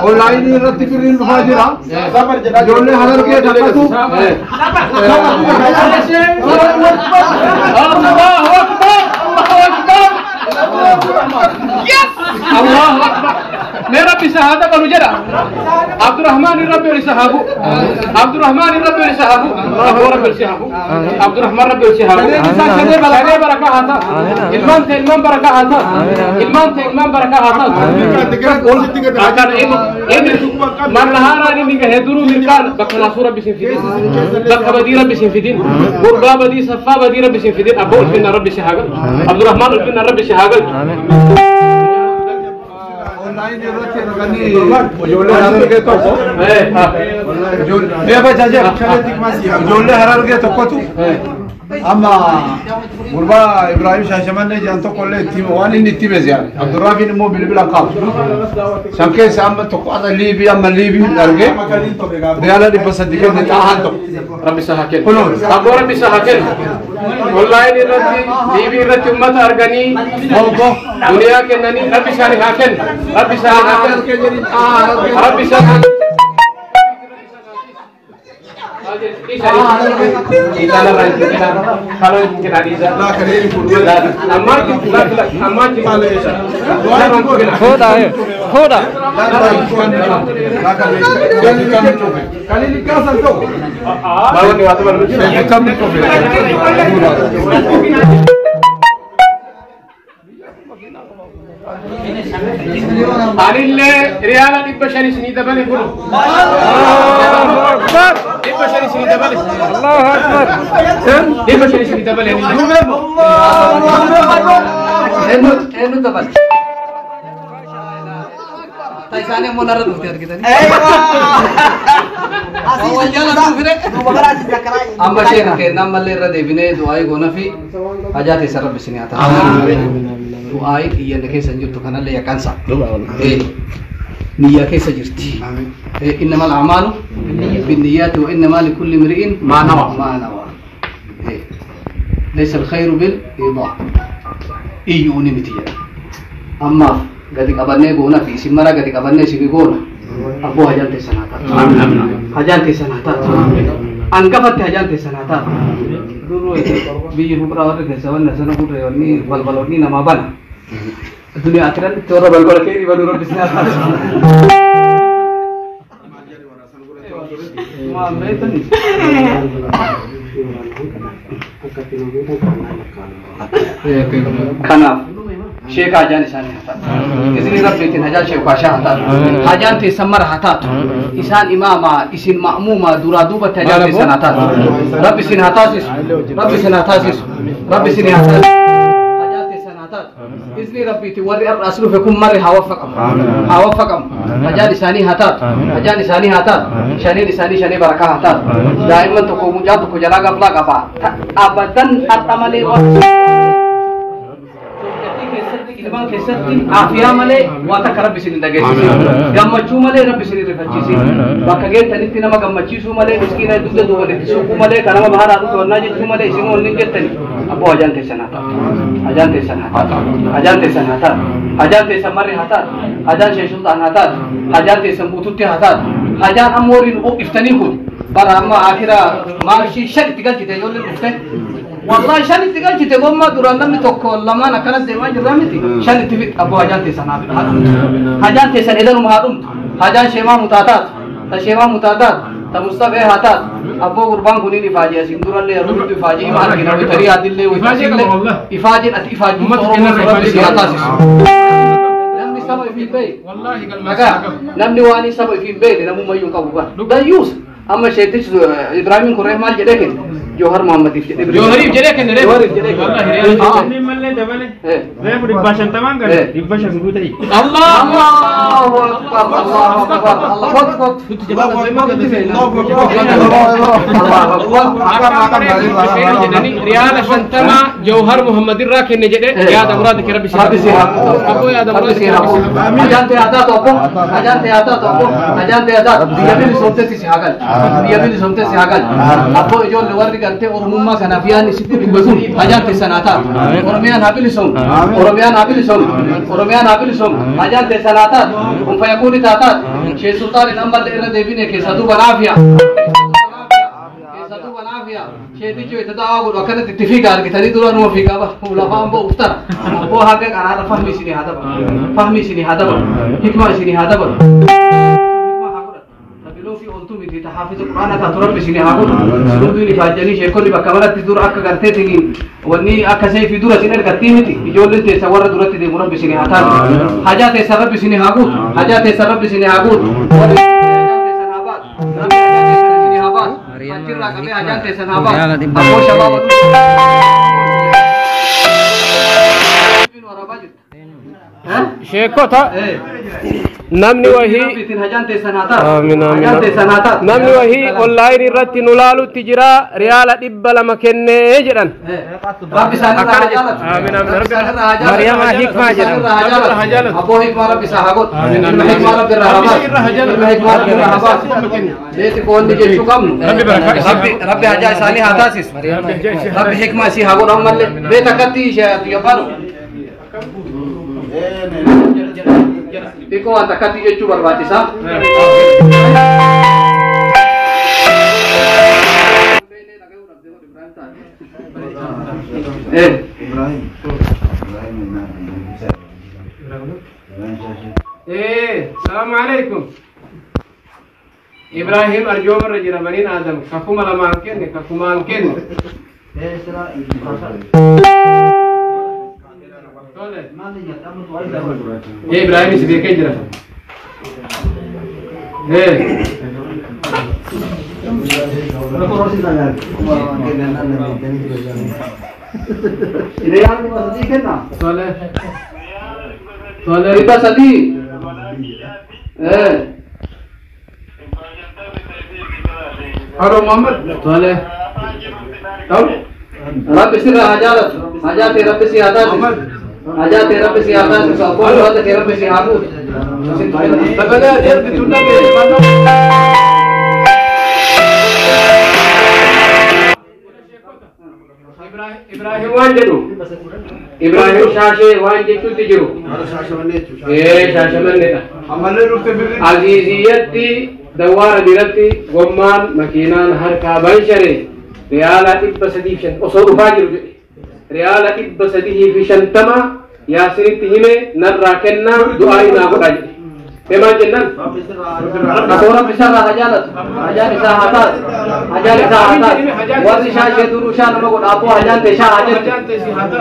Onlaayinii irratti birriin dhufaa jira. Ijoollee harargee taphatu. Allahu Akbar! Allahu Akbar! Yes! Allahu Akbar! Mee rabbi sahaada qabu jedha. Abdurrahmaan rabbi oli sahaabu. Abdurrahmaan rabbi oli sahaabu. Abboo rabbi oli sahaabu. Abdurrahmaan rabbi oli sahaabu. Shanee barakaa haa ta'u. Ilmaan ta'e ilmaan barakaa haa ta'u. Ilmaan ta'e ilmaan barakaa haa ta'u. Akkana inni marra haaraan inni gahee duruu mirkaan bakka naasuu rabbi sin fidin. Bakka badii rabbi sin fidin. Gurbaa badii saffaa badii rabbi sin fidin. Abboo ulfinna rabbi si haa galchu. Abdurrahmaan ulfinna rabbi si haa galchu. Ijoollee harargee tokkotu amma gurbaa Ibrahim Shaashamannee jedhan tokko illee itti hime waan inni itti hime si'an Abdurraafiin immoo bilbila qabu. San keessa amma tokko asa Liibii amma Liibii argee riyaala 300 kenne xaahaan tokko. Rabbi isaa haa kennu. Abboo rabbi isaa haa kennu. Onlaayinii irratti Liibii irratti uummata arganii duniyaa kennanii rabbi isaanii haa kennu. Rabbi isaanii haa kennu. Rabbi isaanii haa kennu. Fuudha. Anillee riyaala 500 isinii dabale kun. 500 isinii dabale. Allahu Akbar. 500 isinii dabale. Eenyu dabale? Isaanii immoo narra dhufte argitanii. Amma sheeka keenya ammallee irra deebinee du'aayii goona fi hajaa teessa rabbi isinii haa taasisu. Du'aayii xiyyanna keessa hin jirtu kanallee yakkansa. Niyyaa keessa jirti. Innamal a'maalu binniyyaati wa innamaa likulli imri'in maa nawaa. Laysa alkhayru bil idaa. Iyyuu ni miti jedha. Ammaaf gadi qabannee goona fi isin mara gadi qabannee isin goona. Abboo hajaan teessan haa taatu. Hajaan teessan haa taatu. Hangafatti hajaan teessan haa taatu. Duruu biyyi fuuldura warri keessa wanna sana gurree wanni balbaloonni namaa bana. Duniyaa akhiratti warra balbala kee banuu rabbi isin haa taasisu. Maal beektani? Kanaaf sheeka hajaan isaanii haa taatu. Isin rabbiitiin hajaan sheekaa haa taatu. Hajaan teessan mara haa taatu. Isaan imaamaa isin ma'muumaa duraa duubatti hajaan teessan haa taatu. Rabbi isin haa taasisu. Rabbi isin haa taasisu. Rabbi isin haa taasisu. Hajaan teessan haa taatu. Izni rabbiitiin warri har'a as dhufe kun marri haa waffaqamu. Haa waffaqamu. Hajaan isaanii haa taatu. Hajaan isaanii haa taatu. Shaniin isaanii shanii barakaa haa taatu. Daa'imman tokko mucaa tokko jalaa gaflaa qaba. Abadan har'a malee waan ilmaan keessatti aafiyaa malee waa takka rabbi isin hin dhageessisin. Gammachuu malee rabbi isin hin rifachiisin. Bakka geettanitti nama gammachiisuu malee miskiina dugda duuban itti suuquu malee kan nama baharaa dhufe wannaa jechuu malee isin wanni hin jettani. Abboo hajaan teessan haa taatu. Hajaan teessan haa taatu. Hajaan teessan haa taatu. Hajaan teessan marri haa taatu. Hajaan Sheekh Sultaan haa taatu. Hajaan teessan guututti haa taatu. Hajaan ammoo warri nu iftanii kun bara amma akira maarshii 5 itti galchite ijoolleen dhufte. Wallahi 5 itti galchite gommaa duraan namni tokko lamaan akkanatti deemaa jirra miti. 5 itti fixxe abboo hajaan teessan haa dhumtu. Hajaan teessan edanuma haa dhumtu. Hajaan sheemaa mutaa taatu. Ta sheemaa mutaa taatu. Ta Mustafee haa taatu. Abboo gurbaan kuniin ifaajee asiin durallee yeroo hundi ifaajee ima argina wayitarii adillee wayitarii ifaajeen ati ifaajuu Oromoo rabbi si haa taasisu. Namni saba ifiin beeyne. Namni waan saba ifiin beeyne namummayyuu hin qabu bara. Dayyuus amma sheetichi Ibraahimin kun reef maal jedhee kenne? Joohar Muhammadiif jedhee. Joohariif jedhee kenne reef. Joohariif jedhee kenne. Mallee dabale. Reefu 550 gale 500 guutai. Allahu akbar Allahu akbar Allah kot kot. Riyaala 50 Joohar Muhammad irraa kenne jedhee yaada muraada kee rabbi si haa Abbo yaada muraada kee rabbi si haa. Ajaan ta'e haa taatu abbo. Ajaan ta'e haa taatu abbo. Ajaan ta'e haa taatu. Biyya bilisoomtetti si haa galchu. Biyya bilisoomtetti si haa galchu. Abbo ijoollee warri gartee Oromummaa kanaaf yaadni sitti dubbatu ajaan teessan haa taatu. Oromiyaan haa bilisoomtu. Oromiyaan haa bilisoomtu. Oromiyaan haa bilisoomtu. Ajaan teessan haa taatu. Kun fayyakuuni taa taatu. Shee Sultaaniin ammallee irra deebine keessa duuba naafiya. Keessa duuba naafiya. Sheetichi itti da'aa godhu akkanatti itti fiiga argitanii dura numa fiigaa bara. Lafaan ba'uuf tara. Abboo haga qaraara fahmi isinii haa dabalu. Fahmi isinii haa dabalu. Hikmaa isinii haa dabalu. Fi oltu miti ta hafiza qur'aana taatu rabbi isinii haa godhu. Hunduu ifaajjanii sheekonni bakka maratti dura akka garteetiin wanni akka seefii dura isin ergattii miti ijoolleen teessa warra duratti deemu rabbi isinii haa taatu. Hajaa teessa rabbi isinii haa guutu. Hajaa teessa rabbi isinii haa guutu. Warri hajaan teessan haa baatu. Rabbi hajaa teessan isinii haa baasu. Achirraa qabee hajaan teessan haa baasu. Abboo shabaaba Sheekota namni wahii namni wahii onlaayinii irratti nu laalutti jira riyaala 200 kennee jedhan. Mariyamaa hikmaa jedhan. Abboo hikmaa rabbi isaa haa godhu. Ilma hikmaa rabbi irraa haa baasu. Ilma hikmaa rabbi irraa haa baasu. Beeti koonni jechuu qabnu. Rabbi hajaa isaanii haa taasisu. Rabbi hikmaa isii haa godhu ammallee. Beet akkatti ishee addunyaa Xiqqoo waan takkatti jechuu barbaachisaa. Salaamu alaikum. Ibrahim arjoomarra jira baniin Aadam kakuma lamaan kenne kakumaan kenne. Ibrahim si beekee jira. Riyaal 300 kenna. Tole. Tole. 300. Halo Muhammad. Tole. Rabbi sirra haa jaalatu. Hajaa ta'e rabbi si haa taasisu. Hajaa ta'e rabbi si haa taasisu. Abboo haadha kee rabbi si haa guutu. Sagalee ergitu dhabe. Ibrahim waan jedhu. Ibrahim shaashee waan jechuutti jiru. Shaashamanneedha. Ammallee dhufte birri. Aziiziyyatti dawwaara biratti gommaan makiinaan harkaa banshare riyaala 305 osoo dhufaa jiru jedhe. Riyaala 350 yaasinitti hime narraa kennaa du'aa naa godhaa jedhe. Mee maal jennaan? Asoo rabbi isarraa haa jaalatu. Hajaan isaa haa taatu. Hajaan isaa haa taatu. Warri shaashee duruu shaa nama godha abboo hajaan ta'e shaa haa jettu.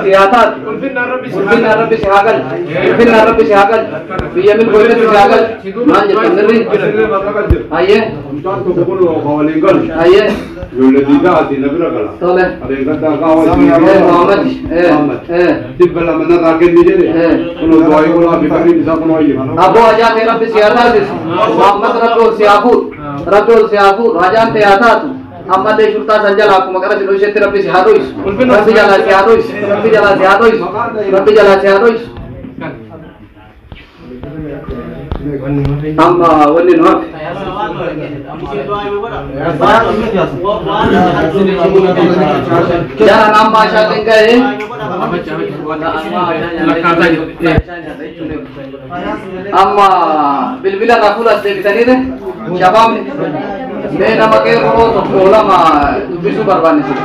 Si haa taatu. Ulfinnaan rabbi si haa galchu. Ulfinnaan rabbi si haa galchu. Biyya milkooftetti si haa galchu. Maal jettan sirrii? Hayyee. Mucaan tokko kun waliin galu. Hayyee. Ijoollee diidaa ati na bira gala. Tole. Adeeggataa qaawwa Muhammad. 200 narraa kenni jedhe. Kunoo du'aa godhaa fi birriin isaa kunoo ayye. Abboo hajaa ta'e rabbi si haa taasisu. Muhammad rabbi ol si haa fuudhu. Rabbi ol si haa fuudhu. Hajaan ta'e haa taatu. Ammallee shurtaa san jalaa akkuma qara si dhoyshetti rabbi si haa dhoysu. Rabbi jalaa si haa dhoysu. Rabbi jalaa si haa dhoysu. Rabbi jalaa si haa dhoysu. Amma wanni nu hafe. Jaran amma ashaatiin ga'ee. Amma bilbila irraa fuula as deebisaniire shabaabni mee nama qeerroo tokko lama dubbisuu barbaanne sila.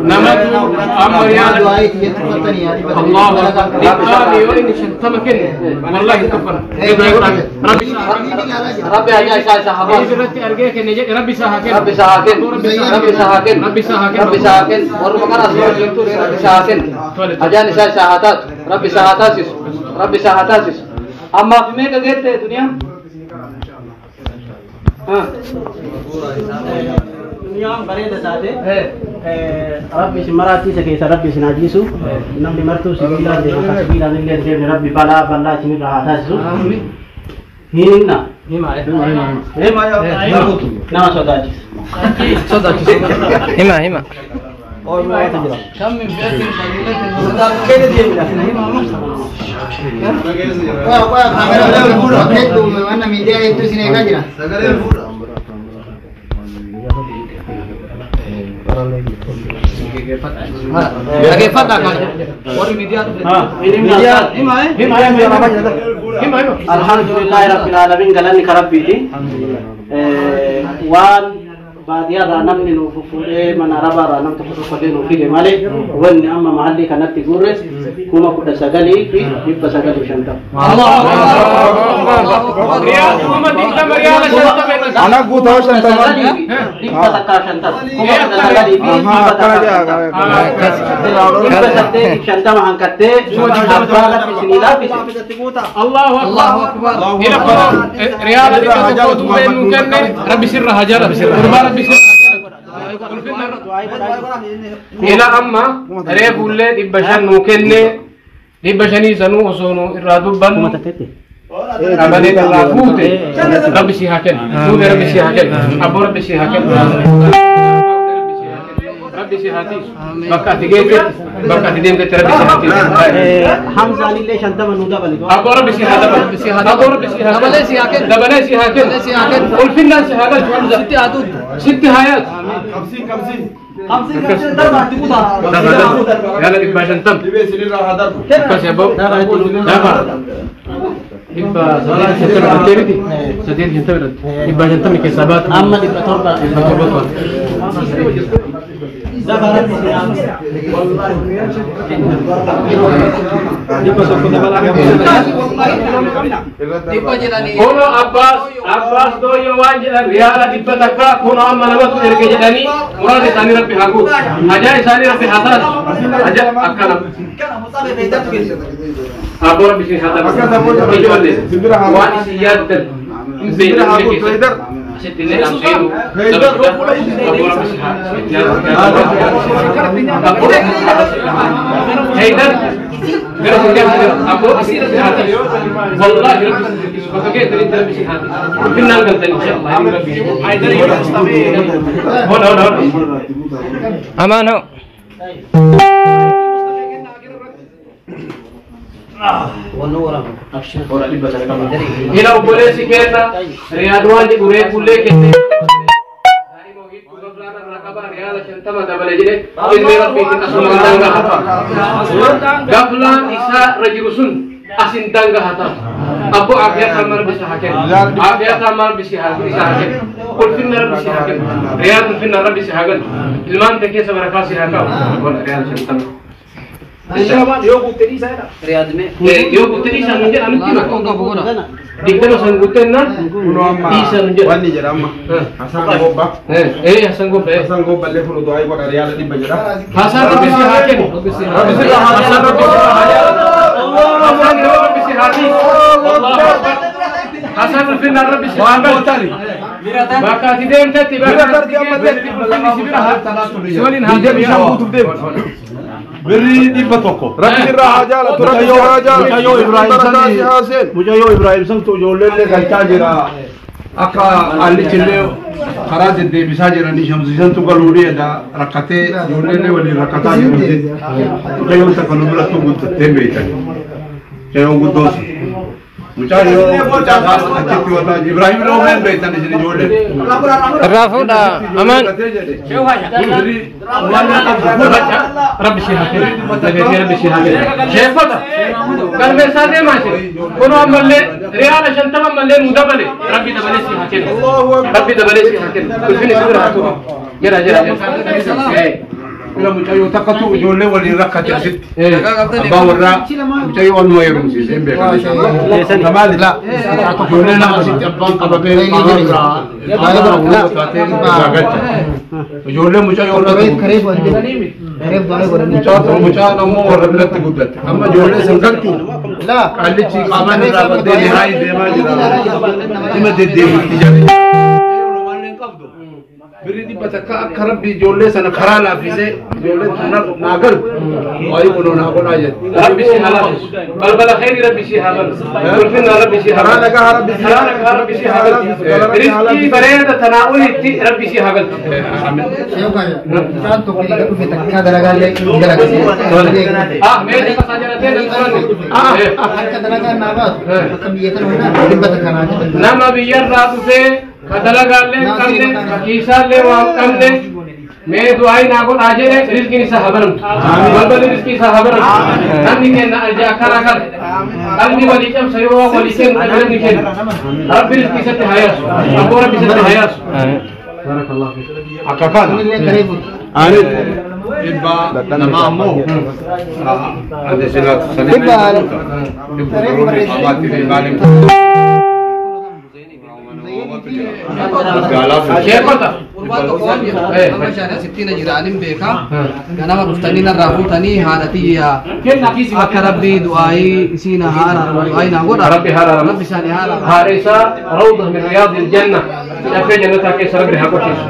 Namatu amma riyaala الله أكبر شنتمكن والله كفر ربي هجا إسا حفظ ربي ساهكن ربي ساهكن ربي ساهكن ربي ساهكن ربي ساهكن ورمكان أسمع جنتور ربي ساهكن هجان إسا ساهتات ربي ساهتاسس ربي ساهتاسس أما في ميكا جيت دنيا دنيا بريدة ساده ربي سمراتي سكيس ربي سناجيسو نمني مرتو سبيلا دي سبيلا اللي دي ربي بلا بلا سني راحتاسو هنا هما هما نعم صداجيس صداجيس هما هما كم من فئة قليلة الحمد لله رب العالمين قالني كربيتي وان baadiyaa irraa namni nuuf fuudhee mana arabaa irraa nam tokko tokko illee nuuf fide malee wanni amma mahalli kanatti guurre 19,950. Ana guutaa shantama. Dhibba takkaa shantama. 19,850 hanqattee abbaa lafti isinii laaffise. Allahu akbar. Riyaala dhibba tokko tuubee nuu kenne rabbi sirra haa jaalatu. Rabbi sirra ila amma reefullee 500 nuu kenne 500 sanuu osoo nu irraa dubbannu qabalee irraa fuute rabbi si haa kennu fuute rabbi si haa kennu abboo rabbi si haa kennu rabbi si haa tiisu bakka ati geessetti bakka ati deemtetti rabbi si haa tiisu. Hamzaan illee 50 nuu dabale. Abboo rabbi si haa dabalu abboo rabbi si haa dabalee si haa kennu dabalee si haa kennu ulfinnaan si haa galchu Hamza sitti haa tuuttu sitti haa yaatu. Qabsiin qabsiin. 50 darba itti kutaa. Yala 550. Dhibee isinirraa haa darbu. Akkas abboo. Darba. 850 miti. 850 550 keessaa baatu. Amma 700. 700. Kono Abbas dooyyoo waan jedhan riyaala 100 kono amma namatu erge jedhanii muraasa isaanii rabbi haa guutu. Hajaa isaanii rabbi haa taasisu. Hajaa akkana. Abboo rabbi isin haa taasisu. Ijoollee waan isin yaaddan hin beekne keessatti. Asitti amseenu abboo rabbi si haa Heydar gara abboo si haa taasisu. Wallaahi rabbi si haa taasisu. Bakka geessanitti rabbi si haa taasisu. Finnaan galtan insha Allah. Hola hola hola. Amaan hoo. Ila obboleessi keenya riyaad waan jedhu reefullee kenne riyaala 50 dabale jedhe ilmi rabbiitiin asuma daangaa hafa. Gaflaan isaa irra jiru sun asin daangaa haa taatu. Abboo aafiyaa taamaa rabbi si haa kennu. Aafiyaa taamaa rabbi si haa kennu. Ulfinna rabbi si haa kennu. Riyaad ulfinna rabbi si haa galchu. Ilmaan kee keessa barakaa si haa kaa'u. Riyaala 50. Yoo guuttee dhiisaa jedha. Yoo guuttee dhiisaa nu jedha nutti hima. 20 san guuttennaan dhiisaa nu jedha. Wanni jedha amma. Hasan Gobba. Hasan Gobba. Hasan Gobba illee kun du'aa godha riyaala 100 jedha. Hasan rabbi si haa kennu. Rabbi si haa Hasan rabbi si haa kennu. Hasan rabbi si haa kennu. Hasan ulfinnaan rabbi si haa kennu. Bakka ati deemtetti bakka ati deemtetti ulfinni si bira haa si waliin haa deemu. Birri 100. Rabbi irraa haa jaalatu rabbi haa jaalatu. Mucayyoo Ibraahim santu ijoolleellee galchaa jira. Akka allichillee karaa deddeebisaa jiranii shamsiisantu galuudhi rakkatee ijoolleellee waliin rakkataa jiran. Mucayyoon takka nu biratti guddattee beektan. Mucayyoon guddoon sun. Mucaan yoo achitti Ibrahim Roomeen beektan isin ijoollee. Irraa fuudhaa amaan. Rabbi si haa kennu. Rabbi si haa kennu. Sheekota galmeessaa deemaa ishee. Kunoo ammallee riyaala 50 ammallee nuu dabale. Rabbi dabalee si haa kennu. Rabbi dabalee si haa kennu. Ulfinni si bira haa turu. Jira jira jira. Bila mucayyoo takkatu ijoollee waliin rakkate asitti. Abbaa warraa mucayyoo anuma heerumsiisee hin beekan. Maali? Ijoollee lama asitti abbaan qabamee irraa taatee irraa galcha. Ijoollee mucayyoo irratti mucaan ammoo warra biratti guddatte. Amma ijoollee san galchu qaallichi qaamaan irraa baddee nihaayii deemaa jira. Dhima deddeebiitti jira. Birri 100 akka rabbi ijoollee sana karaa laaffisee ijoollee naa galu waayee kunoo naa godhaa jedhe. Rabbi si haa laafisu. Balbala khayri rabbi si haa banu. Ulfinna rabbi si haa banu. Karaa nagaa rabbi si haa galchu. Rizqii bareeda tanaa olitti rabbi si haa galchu. Ah mee tasaa jalatee nan turanne. Nama biyyarraa dhufee ka dalagaallee hin qabne ka kiisaallee waan qabne mee du'aa naa godhaa jedhe rizqiin isaa haa banamtu. Balballi rizqii isaa haa banamtu. Namni kenna arjaa karaa kana. Qalbii walii cabsa yoo waan walii kennu dhabe namni kenna. Rabbi rizqii isatti haa yaasu. Abboo rabbi isatti haa yaasu. Akka kana. Amiin. 200 ammoo ati silaatu sanii dhibba Sheekota. Gurbaan tokko waan jedhu amma shaana sittiin jiraanin beekaa ganama dhuftanii narraa fuutanii haadha tiyya akka rabbi du'aayii isiin haara du'aayii naa godha Rabbi haara rabbi isaanii haara haadha isaa rawda min riyaadil janna lafee jannataa keessa rabbi haa qotiisu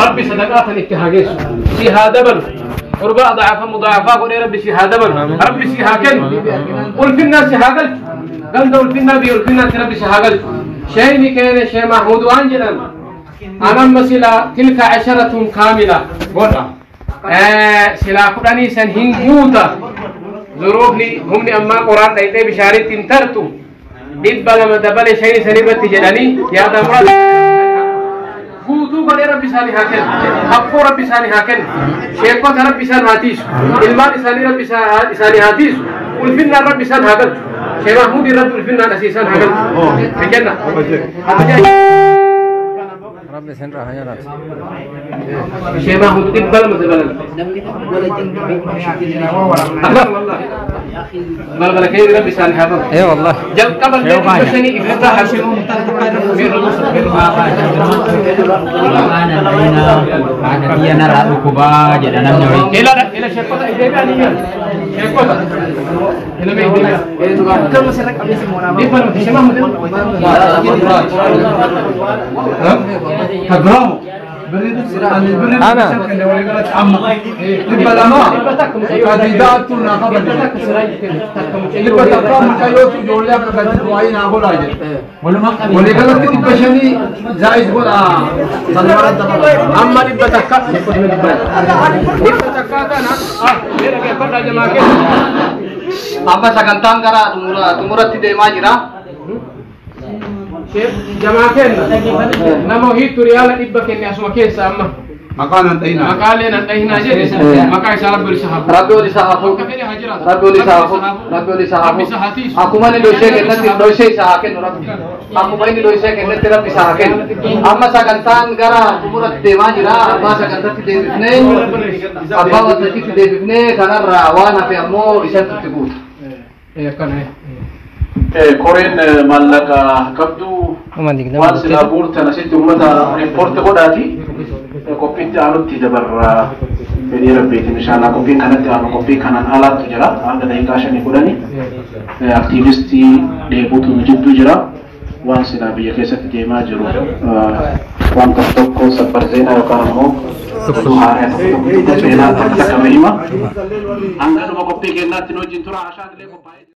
rabbi sadaqaa tan itti haa geessu si haa dabalu qurbaa dacaafa mudaacafaa godhee rabbi si haa dabalu rabbi si haa kennu ulfinnaa si haa galchu ganda ulfinnaa biyya ulfinnaatti rabbi si haa galchu شيني كان شيخ محمود وانجلا أنا مسلا تلك 10 كاملة قولها سلا قراني سن هنجوتا ظروفني همني أما قرآن دايتي بشاري تنترتو 200 دبل شيني سنبت جداني يا دمرا قوتو قد ربي ساني هاكن حقو ربي ساني هاكن شيخو ربي سان هاتيس إلمان ساني ربي ساني هاتيس والفنة ربي سان هاكل شيخ محمود رب الفنة أسيسان هاكل في الجنة ربي سن راح يا راس شيخ محمود تقبل مثلا والله بل كيف ربي سان هاكل اي والله جل قبل بشني إفرطا حسن إلى شيخ أنا Amma sagantaan gara xumuratti deemaa jira. Jamaa kenna nama hiitu riyaala 100 kenne asuma keessa amma Maqaan an dhahinaa. Maqaaleen an dhahinaa jedhe maqaa isaa Rabbi ol isa haa fuudhu. Rabbi ol isa haa fuudhu. Rabbi ol isa haa fuudhu. Rabbi ol isa haa fuudhu. Akkuma inni dhoysee kennetti dhoysee isa haa kennu Rabbi. Akkuma inni dhoysee kennetti Rabbi isa haa kennu. Amma sagantaan gara xumuratti deemaa jira. Abbaa sagantatti deebifnee abbaa waltajjiitti deebifnee kanarraa waan hafe ammoo isatti itti guuta. Koreen maallaqa qabdu waan silaa guurtan asitti uummata riippoorti godhaati. Qophiitti aanutti dabarra fedhii rabbiitiin inshaallaa qophiin kanatti aanu qophii kanaan alaattu jira hanga daqiiqaa 5-10 aktiivistii dheebuutu jidduu jira waan silaa biyya keessatti deemaa jiru waan tokko tokko sabbar zeenaa yookaan ammoo haaraa tokko tokko seenaa takka takka hima hanga dhuma qophii kennaatti nu wajjin tura ashaan illee qophaa'ee.